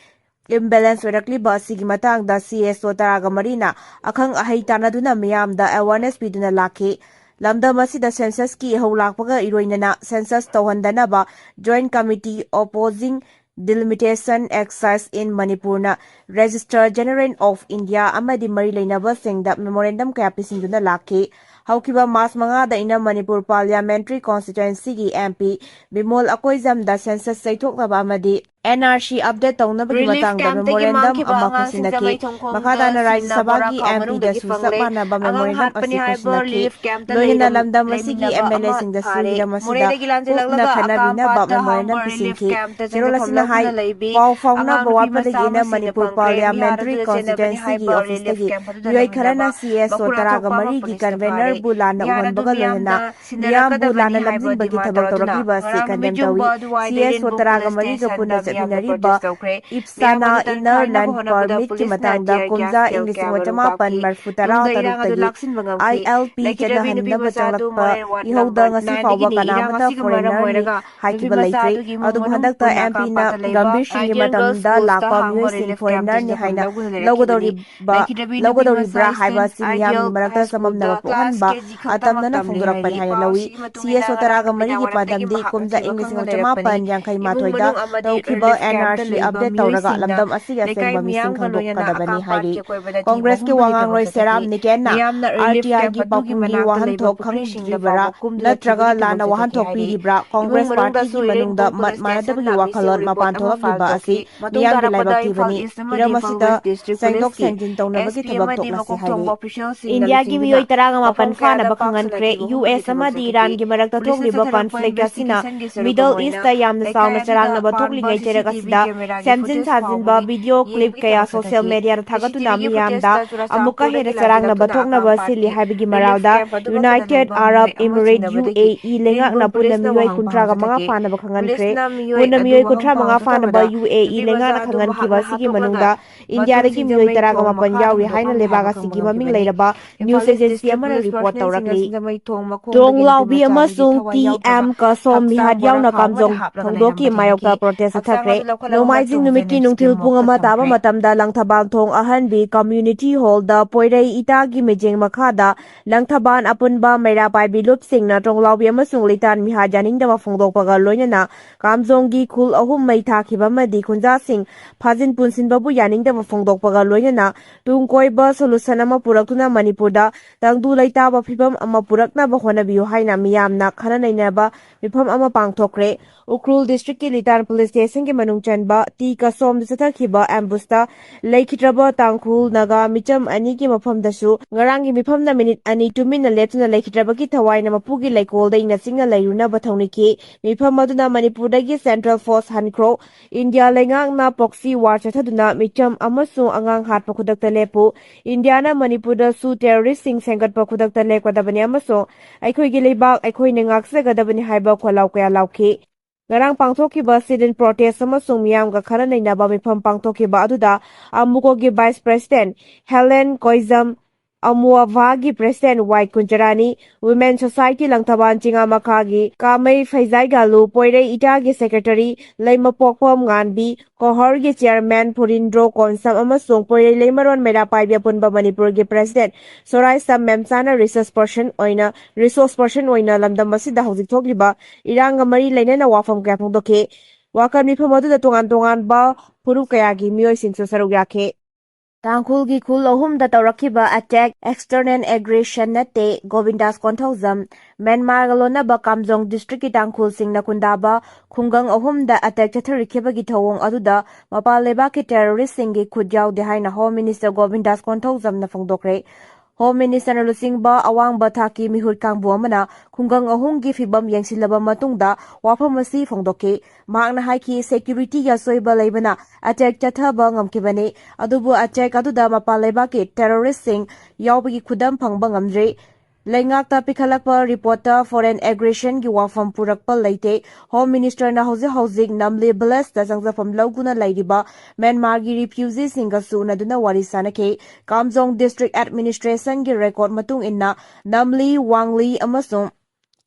imbalance ꯑꯣꯏꯔꯛꯂꯤꯕ ꯑꯁꯤꯒꯤ ꯃꯇꯥꯡꯗ C S O ꯇꯔꯥꯒ ꯃꯔꯤꯅ ꯑꯈꯪ ꯑꯍꯩ ꯇꯥꯟꯅꯗꯨꯅ ꯃꯤꯌꯥꯝꯗ awareness ꯄꯤꯗꯨꯅ ꯂꯥꯛꯈꯤ꯫ ꯂꯝꯗꯝ ꯑꯁꯤꯗ censusꯀꯤ ꯏꯍꯧ ꯂꯥꯛꯄꯒ ꯏꯔꯣꯏꯅꯅ census ꯇꯧꯍꯟꯗꯅꯕ Joint Committee Opposing Delimitation Exercise in Manipurꯅ Registrar General of India ꯑꯃꯗꯤ ꯃꯔꯤ ꯂꯩꯅꯕꯁꯤꯡꯗ memorandum ꯀꯌꯥ ꯄꯤꯁꯤꯟꯗꯨꯅ ꯂꯥꯛꯈꯤ꯫ ꯍꯧꯈꯤꯕ March ꯃꯉꯥꯗ Inner Manipur Parliamentary Constituencyꯒꯤ M P Bimol ꯑꯀꯣꯏꯖꯝꯗ census ꯌꯩꯊꯣꯛꯅꯕ ꯑꯃꯗꯤ ꯑꯦꯟ ꯑꯥꯔ ꯁꯤ ꯑꯞꯗꯦꯠ ꯇꯧꯅꯕꯒꯤ ꯃꯇꯥꯡꯗ ꯃꯦꯃꯣꯔꯦꯟꯗꯝ ꯑꯃ ꯈꯨꯠꯁꯤꯟꯅꯈꯤ꯫ ꯃꯈꯥ ꯇꯥꯅ ꯔꯥꯖ꯭ꯌ ꯁꯚꯥꯒꯤ ꯑꯦꯝ ꯄꯤꯗꯁꯨ ꯆꯞ ꯃꯥꯟꯅꯕ ꯃꯦꯃꯣꯔꯦꯟꯗꯝ ꯑꯁꯤ ꯈꯨꯠꯁꯤꯟꯅꯈꯤ꯫ ꯂꯣꯏꯅꯅ ꯂꯝꯗꯝ ꯑꯁꯤꯒꯤ ꯑꯦꯝ ꯑꯦꯜ ꯑꯦꯁꯤꯡꯗꯁꯨ ꯍꯤꯔꯝ ꯑꯁꯤꯗ ꯀꯨꯞꯅ ꯈꯟꯅꯕꯤꯅꯕ ꯃꯦꯃꯣꯔꯦꯟꯗꯝ ꯄꯤꯁꯤꯟꯈꯤ꯫ ꯆꯦꯔꯣꯜ ꯑꯁꯤꯅ ꯍꯥꯏ, ꯄꯥꯎ ꯐꯥꯎꯅꯕ ꯋꯥꯠꯄꯗꯒꯤꯅ ꯃꯅꯤꯄꯨꯔ ꯄꯥꯔꯂꯤꯌꯥꯃꯦꯟꯇꯔꯤ ꯀꯣꯟꯁꯇꯤꯇ꯭ꯋꯦꯟꯁꯤꯒꯤ ꯑꯣꯐꯤꯁꯇꯒꯤ ꯃꯤꯑꯣꯏ ꯈꯔꯅ ꯁꯤ ꯑꯦꯁ ꯑꯣ ꯇꯔꯥꯒ ꯃꯔꯤꯒꯤ ꯀꯟꯚꯦꯅꯔꯕꯨ ꯂꯥꯟꯅ ꯎꯍꯟꯕꯒ ꯂꯣꯏꯅꯅ ꯃꯤꯌꯥꯝꯕꯨ ꯂꯥꯟꯅ ꯂꯝꯖꯤꯡꯕꯒꯤ ꯊꯕꯛ ꯇꯧꯔꯛꯂꯤꯕ ꯑꯁꯤ ꯀꯟꯗꯦꯝ ꯇꯧꯏ꯫ ꯁꯤ ꯑꯦꯁ ꯑꯣ ꯇꯔꯥꯒ ꯃꯔꯤꯒ ꯄꯨꯟꯅ ꯆꯠꯃꯤꯟꯅꯔꯤꯕ ꯏꯞꯁꯥꯅ ꯏꯟꯅꯔ ꯂꯥꯏꯟ ꯄꯔꯃꯤꯠꯀꯤ ꯃꯇꯥꯡꯗ ꯀꯨꯝꯖꯥ ꯏꯪ ꯂꯤꯁꯤꯡ ꯑꯃ ꯆꯃꯥꯄꯟ ꯃꯔꯤꯐꯨ ꯇꯔꯥ ꯇꯔꯨꯛꯇꯒꯤ ꯑꯥꯏ ꯑꯦꯜ ꯄꯤ ꯆꯠꯅꯍꯟꯅꯕ ꯆꯪꯂꯛꯄ ꯏꯍꯧꯗ ꯉꯁꯤ ꯐꯥꯎꯕ ꯀꯅꯥꯃꯠꯇ ꯐꯣꯔꯦꯅꯔꯅꯤ ꯍꯥꯏꯈꯤꯕ ꯂꯩꯇ꯭ꯔꯤ꯫ ꯑꯗꯨꯕꯨ ꯍꯟꯗꯛꯇ ꯑꯦꯝ ꯄꯤꯅ ꯒꯝꯚꯤꯔ ꯁꯤꯡꯒꯤ ꯃꯇꯝꯗ ꯂꯥꯛꯄ ꯃꯤꯑꯣꯏꯁꯤꯡ ꯐꯣꯔꯦꯅꯔꯅꯤ ꯍꯥꯏꯅ ꯂꯧꯒꯗꯧꯔꯤꯕ ꯂꯧꯒꯗꯧꯔꯤꯕ꯭ꯔꯥ ꯍꯥꯏꯕ ꯑꯁꯤ ꯃꯤꯌꯥꯝꯒꯤ ꯃꯔꯛꯇ ꯆꯃꯝꯅꯕ ꯄꯣꯛꯍꯟꯕ ꯑꯇꯝꯅꯅ ꯐꯣꯡꯗꯣꯔꯛꯄꯅꯤ ꯍꯥꯏꯅ ꯂꯧꯏ꯫ ꯁꯤ ꯑꯦꯁ ꯑꯣ ꯇꯔꯥꯒ ꯃꯔꯤꯒꯤ ꯄꯥꯟꯗꯝꯗꯤ ꯀꯨꯝꯖꯥ ꯏꯪ ꯂꯤꯁꯤꯡ ꯑꯃ ꯆꯃꯥꯄꯟ ꯌꯥꯡꯈꯩ ꯃꯥꯊꯣꯏꯗ ꯇꯧꯈꯤꯕ ꯑꯦꯟ ꯑꯥꯔ ꯁꯤ ꯑꯞꯗꯦꯠ ꯇꯧꯔꯒ ꯂꯝꯗꯝ ꯑꯁꯤꯒꯤ ꯑꯁꯦꯡꯕ ꯃꯤꯁꯤꯡ ꯈꯪꯗꯣꯛꯀꯗꯕꯅꯤ ꯍꯥꯏꯔꯤ꯫ ꯀꯣꯡꯒ꯭ꯔꯦꯁꯀꯤ ꯋꯥꯉꯥꯡꯂꯣꯏ ꯁꯦꯔꯥꯝ ꯅꯤꯀꯦꯟꯅ ꯑꯥꯔ ꯇꯤ ꯑꯥꯏꯒꯤ ꯄꯥꯎꯈꯨꯝꯒꯤ ꯋꯥꯍꯟꯊꯣꯛ ꯈꯪꯗ꯭ꯔꯤꯕꯔꯥ ꯅꯠꯇ꯭ꯔꯒ ꯂꯥꯟꯅ ꯋꯥꯍꯟꯊꯣꯛ ꯄꯤꯔꯤꯕ꯭ꯔꯥ? ꯀꯣꯡꯒ꯭ꯔꯦꯁ ꯄꯥꯔꯇꯤꯒꯤ ꯃꯅꯨꯡꯗ ꯃꯠ ꯃꯥꯟꯅꯗꯕꯒꯤ ꯋꯥꯈꯜꯂꯣꯟ ꯃꯄꯥꯟ ꯊꯣꯛꯂꯛꯂꯤꯕ ꯑꯁꯤ ꯃꯤꯌꯥꯝꯒꯤ ꯂꯥꯏꯕꯛ ꯊꯤꯕꯅꯤ꯫ ꯍꯤꯔꯝ ꯑꯁꯤꯗ ꯁꯦꯡꯗꯣꯛ ꯁꯦꯡꯖꯤꯟ ꯇꯧꯅꯕꯒꯤ ꯊꯕꯛ ꯊꯣꯛꯂꯁꯤ ꯍꯥꯏꯔꯤ꯫ ꯏꯟꯗꯤꯌꯥꯒꯤ ꯃꯤꯑꯣꯏ ꯇꯔꯥꯒ ꯃꯥꯄꯟ ꯐꯥꯅꯕ ꯈꯪꯍꯟꯈ꯭ꯔꯦ꯫ ꯌꯨ ꯑꯦꯁ ꯑꯃꯗꯤ ꯏꯔꯥꯟꯒꯤ ꯃꯔꯛꯇ ꯊꯣꯛꯂꯤꯕ ꯀꯣꯟꯐ꯭ꯂꯤꯛ ꯑꯁꯤꯅ ꯃꯤꯗꯜ ꯏꯁꯇ ꯌꯥꯝꯅ ꯆꯥꯎꯅ ꯆꯔꯥꯡꯅꯕ ꯊꯣꯛꯂꯤꯉꯩ ꯆꯩꯔꯛ ꯑꯁꯤꯗ ꯁꯦꯝꯖꯤꯟ ꯁꯥꯖꯤꯟꯕ ꯚꯤꯗꯤꯑꯣ ꯀ꯭ꯂꯤꯞ ꯀꯌꯥ ꯁꯣꯁꯤꯌꯦꯜ ꯃꯤꯗꯤꯌꯥꯗ ꯊꯥꯒꯠꯇꯨꯅ ꯃꯤꯌꯥꯝꯗ ꯑꯃꯨꯛꯀ ꯍꯦꯟꯅ ꯆꯔꯥꯡꯅꯕ ꯊꯣꯛꯅꯕ ꯁꯤꯜꯂꯤ ꯍꯥꯏꯕꯒꯤ ꯃꯔꯥꯜꯗ ꯌꯨꯅꯥꯏꯇꯦꯗ ꯑꯔꯕ ꯏꯃꯤꯔꯦꯠ, ꯌꯨ ꯑꯦ ꯏ, ꯂꯩꯉꯥꯛꯅ ꯄꯨꯟꯅ ꯃꯤꯑꯣꯏ ꯀꯨꯟꯊ꯭ꯔꯥꯒ ꯃꯉꯥ ꯐꯥꯅꯕ ꯈꯪꯍꯟꯈ꯭ꯔꯦ꯫ ꯄꯨꯟꯅ ꯃꯤꯑꯣꯏ ꯀꯨꯟꯊ꯭ꯥ ꯃꯉꯥ ꯐꯥꯅꯕ ꯌꯨ ꯑꯦ ꯏ ꯂꯩꯉꯥꯛꯅ ꯈꯪꯍꯟꯈꯤꯕ ꯑꯁꯤꯒꯤ ꯃꯅꯨꯡꯗ ꯏꯟꯗꯤꯌꯥꯗꯒꯤ ꯃꯤꯑꯣꯏ ꯇꯔꯥꯒ ꯃꯥꯄꯟ ꯌꯥꯎꯔꯤ ꯍꯥꯏꯅ ꯂꯩꯕꯥꯛ ꯑꯁꯤꯒꯤ ꯃꯃꯤꯡ ꯂꯩꯔꯕ ꯅ꯭ꯌꯨꯁ ꯑꯦꯖꯦꯟꯁꯤ ꯑꯃꯅ ꯔꯤꯄꯣꯔꯠ ꯇꯧꯔꯛꯂꯤ꯫ ꯇꯣꯡꯂꯥꯎꯕꯤ ꯑꯃꯁꯨꯡ ꯇꯤ ꯑꯦꯝ ꯀꯁꯣꯝ ꯃꯤꯍꯥꯠ ꯌꯥꯎꯅ ꯀꯥꯝꯖꯣꯡ ꯊꯧꯗꯣꯛꯀꯤ ꯃꯥꯌꯣꯛꯇ ꯄ꯭ꯔꯣꯇꯦꯁ ꯆꯠꯊꯈ꯭ꯔꯦ꯫ ꯅꯣꯡꯃꯥꯏꯖꯤꯡ ꯅꯨꯃꯤꯠꯀꯤ ꯅꯨꯡꯊꯤꯜ ꯄꯨꯡ ꯑꯃ ꯇꯥꯕ ꯃꯇꯝꯗ ꯂꯪꯊꯕꯥꯜ ꯊꯣꯡ ꯑꯍꯟꯕꯤ ꯀꯝꯃ꯭ꯌꯨꯅꯤꯇꯤ ꯍꯣꯜꯗ ꯄꯣꯏꯔꯩ ꯏꯇꯥꯒꯤ ꯃꯤꯠꯌꯦꯡ ꯃꯈꯥꯗ ꯂꯪꯊꯕꯥꯜ ꯑꯄꯨꯟꯕ ꯃꯩꯔꯥ ꯄꯥꯏꯕꯤ ꯂꯨꯞꯁꯤꯡꯅ ꯇꯣꯡꯂꯥꯎꯕꯤ ꯑꯃꯁꯨꯡ ꯂꯤꯇꯥꯟ ꯃꯤꯍꯥꯠ ꯌꯥꯅꯤꯡꯗꯕ ꯐꯣꯡꯗꯣꯛꯄꯒ ꯂꯣꯏꯅꯅ ꯀꯥꯝꯖꯣꯡꯒꯤ ꯈꯨꯜ ꯑꯍꯨꯝ ꯃꯩ ꯊꯥꯈꯤꯕ ꯑꯃꯗꯤ ꯈꯨꯟꯖꯥꯁꯤꯡ ꯐꯥꯖꯤꯟ ꯄꯨꯟꯁꯤꯟꯕꯕꯨ ꯌꯥꯅꯤꯡꯗꯕ ꯐꯣꯡꯗꯣꯛꯄꯒ ꯂꯣꯏꯅꯅ ꯇꯨꯡ ꯀꯣꯏꯕ ꯁꯣꯂꯨꯁꯟ ꯑꯃ ꯄꯨꯔꯛꯇꯨꯅ ꯃꯅꯤꯄꯨꯔꯗ ꯇꯪꯗꯨ ꯂꯩꯇꯥꯕ ꯐꯤꯕꯝ ꯑꯃ ꯄꯨꯔꯛꯅꯕ ꯍꯣꯠꯅꯕꯤꯌꯨ ꯍꯥꯏꯅ ꯃꯤꯌꯥꯝꯅ ꯈꯟꯅ ꯅꯩꯅꯕ ꯃꯤꯐꯝ ꯑꯃ ꯄꯥꯡꯊꯣꯛꯈ꯭ꯔꯦ꯫ ꯎꯈ꯭ꯔꯨꯜ ꯗꯤꯁꯇ꯭ꯔꯤꯛꯀꯤ ꯂꯤꯇꯥꯟ ꯄꯨꯂꯤꯁ ꯁ꯭ꯇꯦꯁꯟꯒꯤ ꯃꯅꯨꯡ ꯆꯟꯕ ꯇꯤ ꯀꯁꯣꯝꯗ ꯆꯠꯊꯈꯤꯕ ꯑꯦꯝꯕꯨꯁꯇ ꯂꯩꯈꯤꯗ꯭ꯔꯕ ꯇꯥꯡꯈꯨꯜ ꯅꯥꯒꯥ ꯃꯤꯆꯝ ꯑꯅꯤꯒꯤ ꯃꯐꯝꯗꯁꯨ ꯉꯔꯥꯡꯒꯤ ꯃꯤꯐꯝꯅ ꯃꯤꯅꯤꯠ ꯑꯅꯤ ꯇꯨꯃꯤꯟꯅ ꯂꯦꯞꯇꯨꯅ ꯂꯩꯈꯤꯗ꯭ꯔꯕꯒꯤ ꯊꯋꯥꯏꯅ ꯃꯄꯨꯒꯤ ꯂꯩꯀꯣꯜꯗ ꯏꯪꯅ ꯆꯤꯛꯅ ꯂꯩꯔꯨꯅꯕ ꯊꯧꯅꯤꯈꯤ꯫ ꯃꯤꯐꯝ ꯑꯗꯨꯅ ꯃꯅꯤꯄꯨꯔꯗꯒꯤ ꯁꯦꯟꯇ꯭ꯔꯦꯜ ꯐꯣꯔꯁ ꯍꯟꯈ꯭ꯔꯣ, ꯏꯟꯗꯤꯌꯥ ꯂꯩꯉꯥꯛꯅ ꯄꯣꯛꯁꯤ ꯋꯥꯔ ꯆꯠꯊꯗꯨꯅ ꯃꯤꯆꯝ ꯑꯃꯁꯨꯡ ꯑꯉꯥꯡ ꯍꯥꯠꯄ ꯈꯨꯗꯛꯇ ꯂꯦꯞꯄꯨ, ꯏꯟꯗꯤꯌꯥꯅ ꯃꯅꯤꯄꯨꯔꯗꯁꯨ ꯇꯦꯔꯣꯔꯤꯁꯁꯤꯡ ꯁꯦꯝꯒꯠꯄ ꯈꯨꯗꯛꯇ ꯂꯦꯞꯀꯗꯕꯅꯤ ꯑꯃꯁꯨꯡ ꯑꯩꯈꯣꯏꯒꯤ ꯂꯩꯕꯥꯛ ꯑꯩꯈꯣꯏꯅ ꯉꯥꯛꯆꯒꯗꯕꯅꯤ ꯍꯥꯏꯕ ꯈꯣꯜꯂꯥꯎ ꯀꯌꯥ ꯂꯥꯎꯈꯤ꯫ ꯉꯔꯥꯡ ꯄꯥꯡꯊꯣꯛꯈꯤꯕ sit-in protest ꯑꯃꯁꯨꯡ ꯃꯤꯌꯥꯝꯒ ꯈꯔ ꯅꯩꯅꯕ ꯃꯤꯐꯝ ꯄꯥꯡꯊꯣꯛꯈꯤꯕ ꯑꯗꯨꯗ ꯑꯃꯨꯀꯣꯒꯤ vice president ꯍꯦꯂꯦꯟ ꯀꯣꯏꯖꯝ, ꯑꯃꯨꯑꯚꯥꯒꯤ president ꯋꯥꯏ ꯀꯨꯟꯖꯔꯥꯅꯤ, Women Society ꯂꯪꯊꯕꯥꯜ ꯆꯤꯉꯥꯃꯈꯥꯒꯤ ꯀꯥꯃꯩ ꯐꯩꯖꯥꯏꯒꯥꯂꯨ, ꯄꯣꯏꯔꯩ ꯏꯇꯥꯒꯤ secretary ꯂꯩꯃꯄꯣꯛꯄꯝ ꯉꯥꯟꯕꯤ, ꯀꯣꯍꯔꯒꯤ chairman ꯐꯨꯔꯤꯟꯗ꯭ꯔꯣ ꯀꯣꯟꯁꯝ ꯑꯃꯁꯨꯡ ꯄꯣꯏꯔꯩ ꯂꯩꯃꯔꯣꯟ ꯃꯩꯔꯥ ꯄꯥꯏꯕꯤ ꯑꯄꯨꯟꯕ ꯃꯅꯤꯄꯨꯔꯒꯤ president ꯁꯣꯔꯥꯏꯁꯝ ꯃꯦꯝꯆꯥꯅ resource person ꯑꯣꯏꯅ, resource person ꯑꯣꯏꯅ ꯂꯝꯗꯝ ꯑꯁꯤꯗ ꯍꯧꯖꯤꯛ ꯊꯣꯛꯂꯤꯕ ꯏꯔꯥꯡꯒ ꯃꯔꯤ ꯂꯩꯅꯅ ꯋꯥꯐꯝ ꯀꯌꯥ ꯐꯣꯡꯗꯣꯛꯈꯤ꯫ ꯋꯥꯀꯠ ꯃꯤꯐꯝ ꯑꯗꯨꯗ ꯇꯣꯉꯥꯟ ꯇꯣꯉꯥꯟꯕ ꯐꯨꯔꯨꯞ ꯀꯌꯥꯒꯤ ꯃꯤꯑꯣꯏꯁꯤꯡꯁꯨ ꯁꯔꯨꯛ ꯌꯥꯈꯤ꯫ ꯇꯥꯡꯈꯨꯜꯒꯤ ꯈꯨꯜ ꯑꯍꯨꯝꯗ ꯇꯧꯔꯛꯈꯤꯕ attack external aggression ꯅꯠꯇꯦ, ꯒꯣꯕꯤꯟꯗꯥꯁ ꯀꯣꯟꯊꯧꯖꯝ꯫ ꯃ꯭ꯌꯥꯟꯃꯥꯔꯒ ꯂꯣꯟꯅꯕ ꯀꯥꯝꯖꯣꯡ districtꯀꯤ ꯇꯥꯡꯈꯨꯜꯁꯤꯡꯅ ꯈꯨꯟꯗꯥꯕ ꯈꯨꯡꯒꯪ ꯑꯍꯨꯝꯗ attack ꯆꯠꯊꯔꯛꯈꯤꯕꯒꯤ ꯊꯧꯑꯣꯡ ꯑꯗꯨꯗ ꯃꯄꯥꯟ ꯂꯩꯕꯥꯛꯀꯤ terroristꯁꯤꯡꯒꯤ ꯈꯨꯠ ꯌꯥꯎꯗꯦ ꯍꯥꯏꯅ Home Minister ꯒꯣꯕꯤꯟꯗꯥꯁ ꯀꯣꯟꯊꯧꯖꯝꯅ ꯐꯣꯡꯗꯣꯛꯈ꯭ꯔꯦ꯫ Home Ministerꯅ ꯂꯨꯆꯤꯡꯕ ꯑꯋꯥꯡꯕ ꯊꯥꯛꯀꯤ ꯃꯤꯍꯨꯠ ꯀꯥꯡꯕꯨ ꯑꯃꯅ ꯈꯨꯡꯒꯪ ꯑꯍꯨꯝꯒꯤ ꯐꯤꯕꯝ ꯌꯦꯡꯁꯤꯜꯂꯕ ꯃꯇꯨꯡꯗ ꯋꯥꯐꯝ ꯑꯁꯤ ꯐꯣꯡꯗꯣꯛꯈꯤ꯫ ꯃꯍꯥꯛꯅ ꯍꯥꯏꯈꯤ, securityꯒꯤ ꯑꯁꯣꯏꯕ ꯂꯩꯕꯅ attack ꯆꯠꯊꯕ ꯉꯝꯈꯤꯕꯅꯤ, ꯑꯗꯨꯕꯨ attack ꯑꯗꯨꯗ ꯃꯄꯥꯟ ꯂꯩꯕꯥꯛꯀꯤ terroristꯁꯤꯡ ꯌꯥꯎꯕꯒꯤ ꯈꯨꯗꯝ ꯐꯪꯕ ꯉꯝꯗ꯭ꯔꯤ꯫ ꯂꯩꯉꯥꯛꯇ ꯄꯤꯈꯠꯂꯛꯄ reportꯇ foreign aggressionꯒꯤ ꯋꯥꯐꯝ ꯄꯨꯔꯛꯄ ꯂꯩꯇꯦ꯫ Home Ministerꯅ ꯍꯧꯖꯤꯛ ꯍꯧꯖꯤꯛ ꯅꯝꯂꯤ villageꯇ ꯆꯪꯖꯐꯝ ꯂꯧꯗꯨꯅ ꯂꯩꯔꯤꯕ ꯃ꯭ꯌꯥꯟꯃꯥꯔꯒꯤ refugeeꯁꯤꯡꯒꯁꯨ ꯎꯅꯗꯨꯅ ꯋꯥꯔꯤ ꯁꯥꯅꯈꯤ꯫ ꯀꯥꯝꯖꯣꯡ district administrationꯒꯤ record ꯃꯇꯨꯡ ꯏꯟꯅ ꯅꯝꯂꯤ, ꯋꯥꯡꯂꯤ ꯑꯃꯁꯨꯡ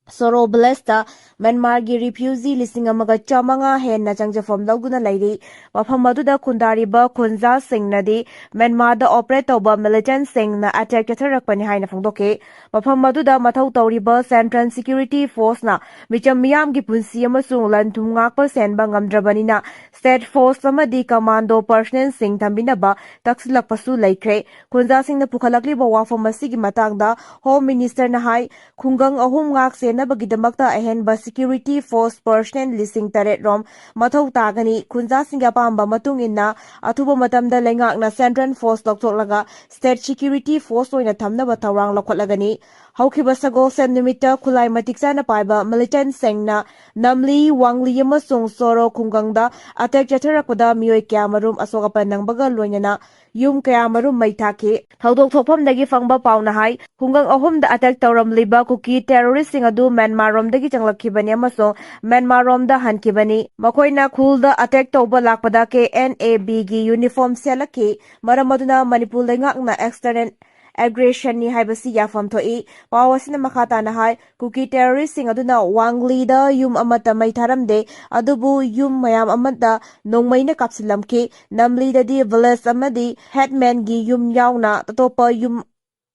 ꯁꯣꯔꯣ villageꯇ ꯃ꯭ꯌꯥꯟꯃꯥꯔꯒꯤ refugee ꯂꯤꯁꯤꯡ ꯑꯃꯒ ꯆꯥꯃꯉꯥ ꯍꯦꯟꯅ ꯆꯪꯖꯐꯝ ꯂꯧꯗꯨꯅ ꯂꯩꯔꯤ꯫ ꯃꯐꯝ ꯑꯗꯨꯗ ꯈꯨꯟꯗꯥꯔꯤꯕ ꯈꯨꯟꯖꯥꯁꯤꯡꯅꯗꯤ ꯃ꯭ꯌꯥꯟꯃꯥꯔꯗ operate ꯇꯧꯕ militantꯁꯤꯡꯅ attack ꯆꯠꯊꯔꯛꯄꯅꯤ ꯍꯥꯏꯅ ꯐꯣꯡꯗꯣꯛꯈꯤ꯫ ꯃꯐꯝ ꯑꯗꯨꯗ ꯃꯊꯧ ꯇꯧꯔꯤꯕ central security forceꯅ ꯃꯤꯆꯝ ꯃꯤꯌꯥꯝꯒꯤ ꯄꯨꯟꯁꯤ ꯑꯃꯁꯨꯡ ꯂꯟ ꯊꯨꯝ ꯉꯥꯛꯄ ꯁꯦꯟꯕ ꯉꯝꯗ꯭ꯔꯕꯅꯤꯅ state force ꯑꯃꯗꯤ commando personnelꯁꯤꯡ ꯊꯝꯕꯤꯅꯕ ꯇꯛꯁꯤꯜꯂꯛꯄꯁꯨ ꯂꯩꯈ꯭ꯔꯦ꯫ ꯈꯨꯟꯖꯥꯁꯤꯡꯅ ꯄꯨꯈꯠꯂꯛꯂꯤꯕ ꯋꯥꯐꯝ ꯑꯁꯤꯒꯤ ꯃꯇꯥꯡꯗ Home Ministerꯅ ꯍꯥꯏ, ꯈꯨꯡꯒꯪ ꯑꯍꯨꯝ ꯉꯥꯛ ꯅꯕꯒꯤꯗꯃꯛꯇ ꯑꯍꯦꯟꯕ security force personnel ꯂꯤꯁꯤꯡ ꯇꯔꯦꯠ ꯔꯣꯝ ꯃꯊꯧ ꯇꯥꯒꯅꯤ꯫ ꯈꯨꯟꯖꯥꯁꯤꯡꯒꯤ ꯑꯄꯥꯝꯕ ꯃꯇꯨꯡ ꯏꯟꯅ ꯑꯊꯨꯕ ꯃꯇꯝꯗ ꯂꯩꯉꯥꯛꯅ central force ꯂꯧꯊꯣꯛꯂꯒ state security force ꯑꯣꯏꯅ ꯊꯝꯅꯕ ꯊꯧꯔꯥꯡ ꯂꯧꯈꯠꯂꯒꯅꯤ꯫ ꯍꯧꯈꯤꯕ ꯁꯒꯣꯜꯁꯦꯟ ꯅꯨꯃꯤꯠꯇ ꯈꯨꯠꯂꯥꯏ ꯃꯇꯤꯛ ꯆꯥꯅ ꯄꯥꯏꯕ militant ꯁꯤꯡꯅ ꯅꯝꯂꯤ, ꯋꯥꯡꯂꯤ ꯑꯃꯁꯨꯡ ꯁꯣꯔꯣ ꯈꯨꯡꯒꯪꯗ attack ꯆꯠꯊꯔꯛꯄꯗ ꯃꯤꯑꯣꯏ ꯀꯌꯥꯃꯔꯨꯝ ꯑꯁꯣꯛ ꯑꯄꯟ ꯅꯪꯕꯒ ꯂꯣꯏꯅꯅ ꯌꯨꯝ ꯀꯌꯥꯃꯔꯨꯝ ꯃꯩ ꯊꯥꯈꯤ꯫ ꯊꯧꯗꯣꯛ ꯊꯣꯛꯐꯝꯗꯒꯤ ꯐꯪꯕ ꯄꯥꯎꯅ ꯍꯥꯏ, ꯈꯨꯡꯒꯪ ꯑꯍꯨꯝꯗ attack ꯇꯧꯔꯝꯂꯤꯕ ꯀꯨꯀꯤ terrorist ꯁꯤꯡ ꯑꯗꯨ ꯃ꯭ꯌꯥꯟꯃꯥꯔ ꯔꯣꯝꯗꯒꯤ ꯆꯪꯂꯛꯈꯤꯕꯅꯤ ꯑꯃꯁꯨꯡ ꯃ꯭ꯌꯥꯟꯃꯥꯔ ꯔꯣꯝꯗ ꯍꯟꯈꯤꯕꯅꯤ꯫ ꯃꯈꯣꯏꯅ ꯈꯨꯜꯗ attack ꯇꯧꯕ ꯂꯥꯛꯄꯗ K N A B ꯒꯤ uniform ꯁꯦꯠꯂꯛꯈꯤ꯫ ꯃꯔꯝ ꯑꯗꯨꯅ ꯃꯅꯤꯄꯨꯔ ꯂꯩꯉꯥꯛꯅ external aggression ꯅꯤ ꯍꯥꯏꯕꯁꯤ ꯌꯥꯐꯝ ꯊꯣꯛꯏ꯫ ꯄꯥꯎ ꯑꯁꯤꯅ ꯃꯈꯥ ꯇꯥꯅ ꯍꯥꯏ, ꯀꯨꯀꯤ terrorist ꯁꯤꯡ ꯑꯗꯨꯅ ꯋꯥꯡꯂꯤꯗ ꯌꯨꯝ ꯑꯃꯠꯇ ꯃꯩ ꯊꯥꯔꯝꯗꯦ, ꯑꯗꯨꯕꯨ ꯌꯨꯝ ꯃꯌꯥꯝ ꯑꯃꯗ ꯅꯣꯡꯃꯩꯅ ꯀꯥꯞꯁꯤꯜꯂꯝꯈꯤ꯫ ꯅꯝꯂꯤꯗꯗꯤ village ꯑꯃꯗꯤ headman ꯒꯤ ꯌꯨꯝ ꯌꯥꯎꯅ ꯑꯇꯣꯞꯄ ꯌꯨꯝ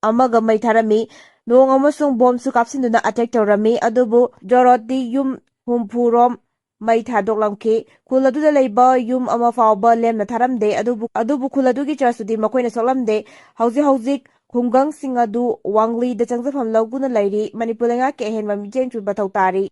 ꯑꯃꯒ ꯃꯩ ꯊꯥꯔꯝꯃꯤ꯫ ꯅꯣꯡ ꯑꯃꯁꯨꯡ ꯕꯣꯝꯁꯨ ꯀꯥꯞꯁꯤꯟꯗꯨꯅ attack ꯇꯧꯔꯝꯃꯤ, ꯑꯗꯨꯕꯨ ꯖꯣꯔꯣꯠꯇꯤ ꯌꯨꯝ ꯍꯨꯝꯐꯨ ꯔꯣꯝ ꯃꯩ ꯊꯥꯗꯣꯛꯂꯝꯈꯤ꯫ ꯈꯨꯜ ꯑꯗꯨꯗ ꯂꯩꯕ ꯌꯨꯝ ꯑꯃ ꯐꯥꯎꯕ ꯂꯦꯝꯅ ꯊꯥꯔꯝꯗꯦ, ꯑꯗꯨꯕꯨ, ꯑꯗꯨꯕꯨ ꯈꯨꯜ ꯑꯗꯨꯒꯤ church ꯇꯨꯗꯤ ꯃꯈꯣꯏꯅ ꯁꯣꯛꯂꯝꯗꯦ꯫ ꯍꯧꯖꯤꯛ ꯍꯧꯖꯤꯛ ꯈꯨꯡꯒꯪꯁꯤꯡ ꯑꯗꯨ ꯋꯥꯡꯂꯤꯗ ꯆꯪꯖꯐꯝ ꯂꯧꯗꯨꯅ ꯂꯩꯔꯤ꯫ ꯃꯅꯤꯄꯨꯔ ꯂꯩꯉꯥꯛꯀꯤ ꯑꯍꯦꯟꯕ ꯃꯤꯠꯌꯦꯡꯁꯨ ꯃꯊꯧ ꯇꯥꯔꯤ꯫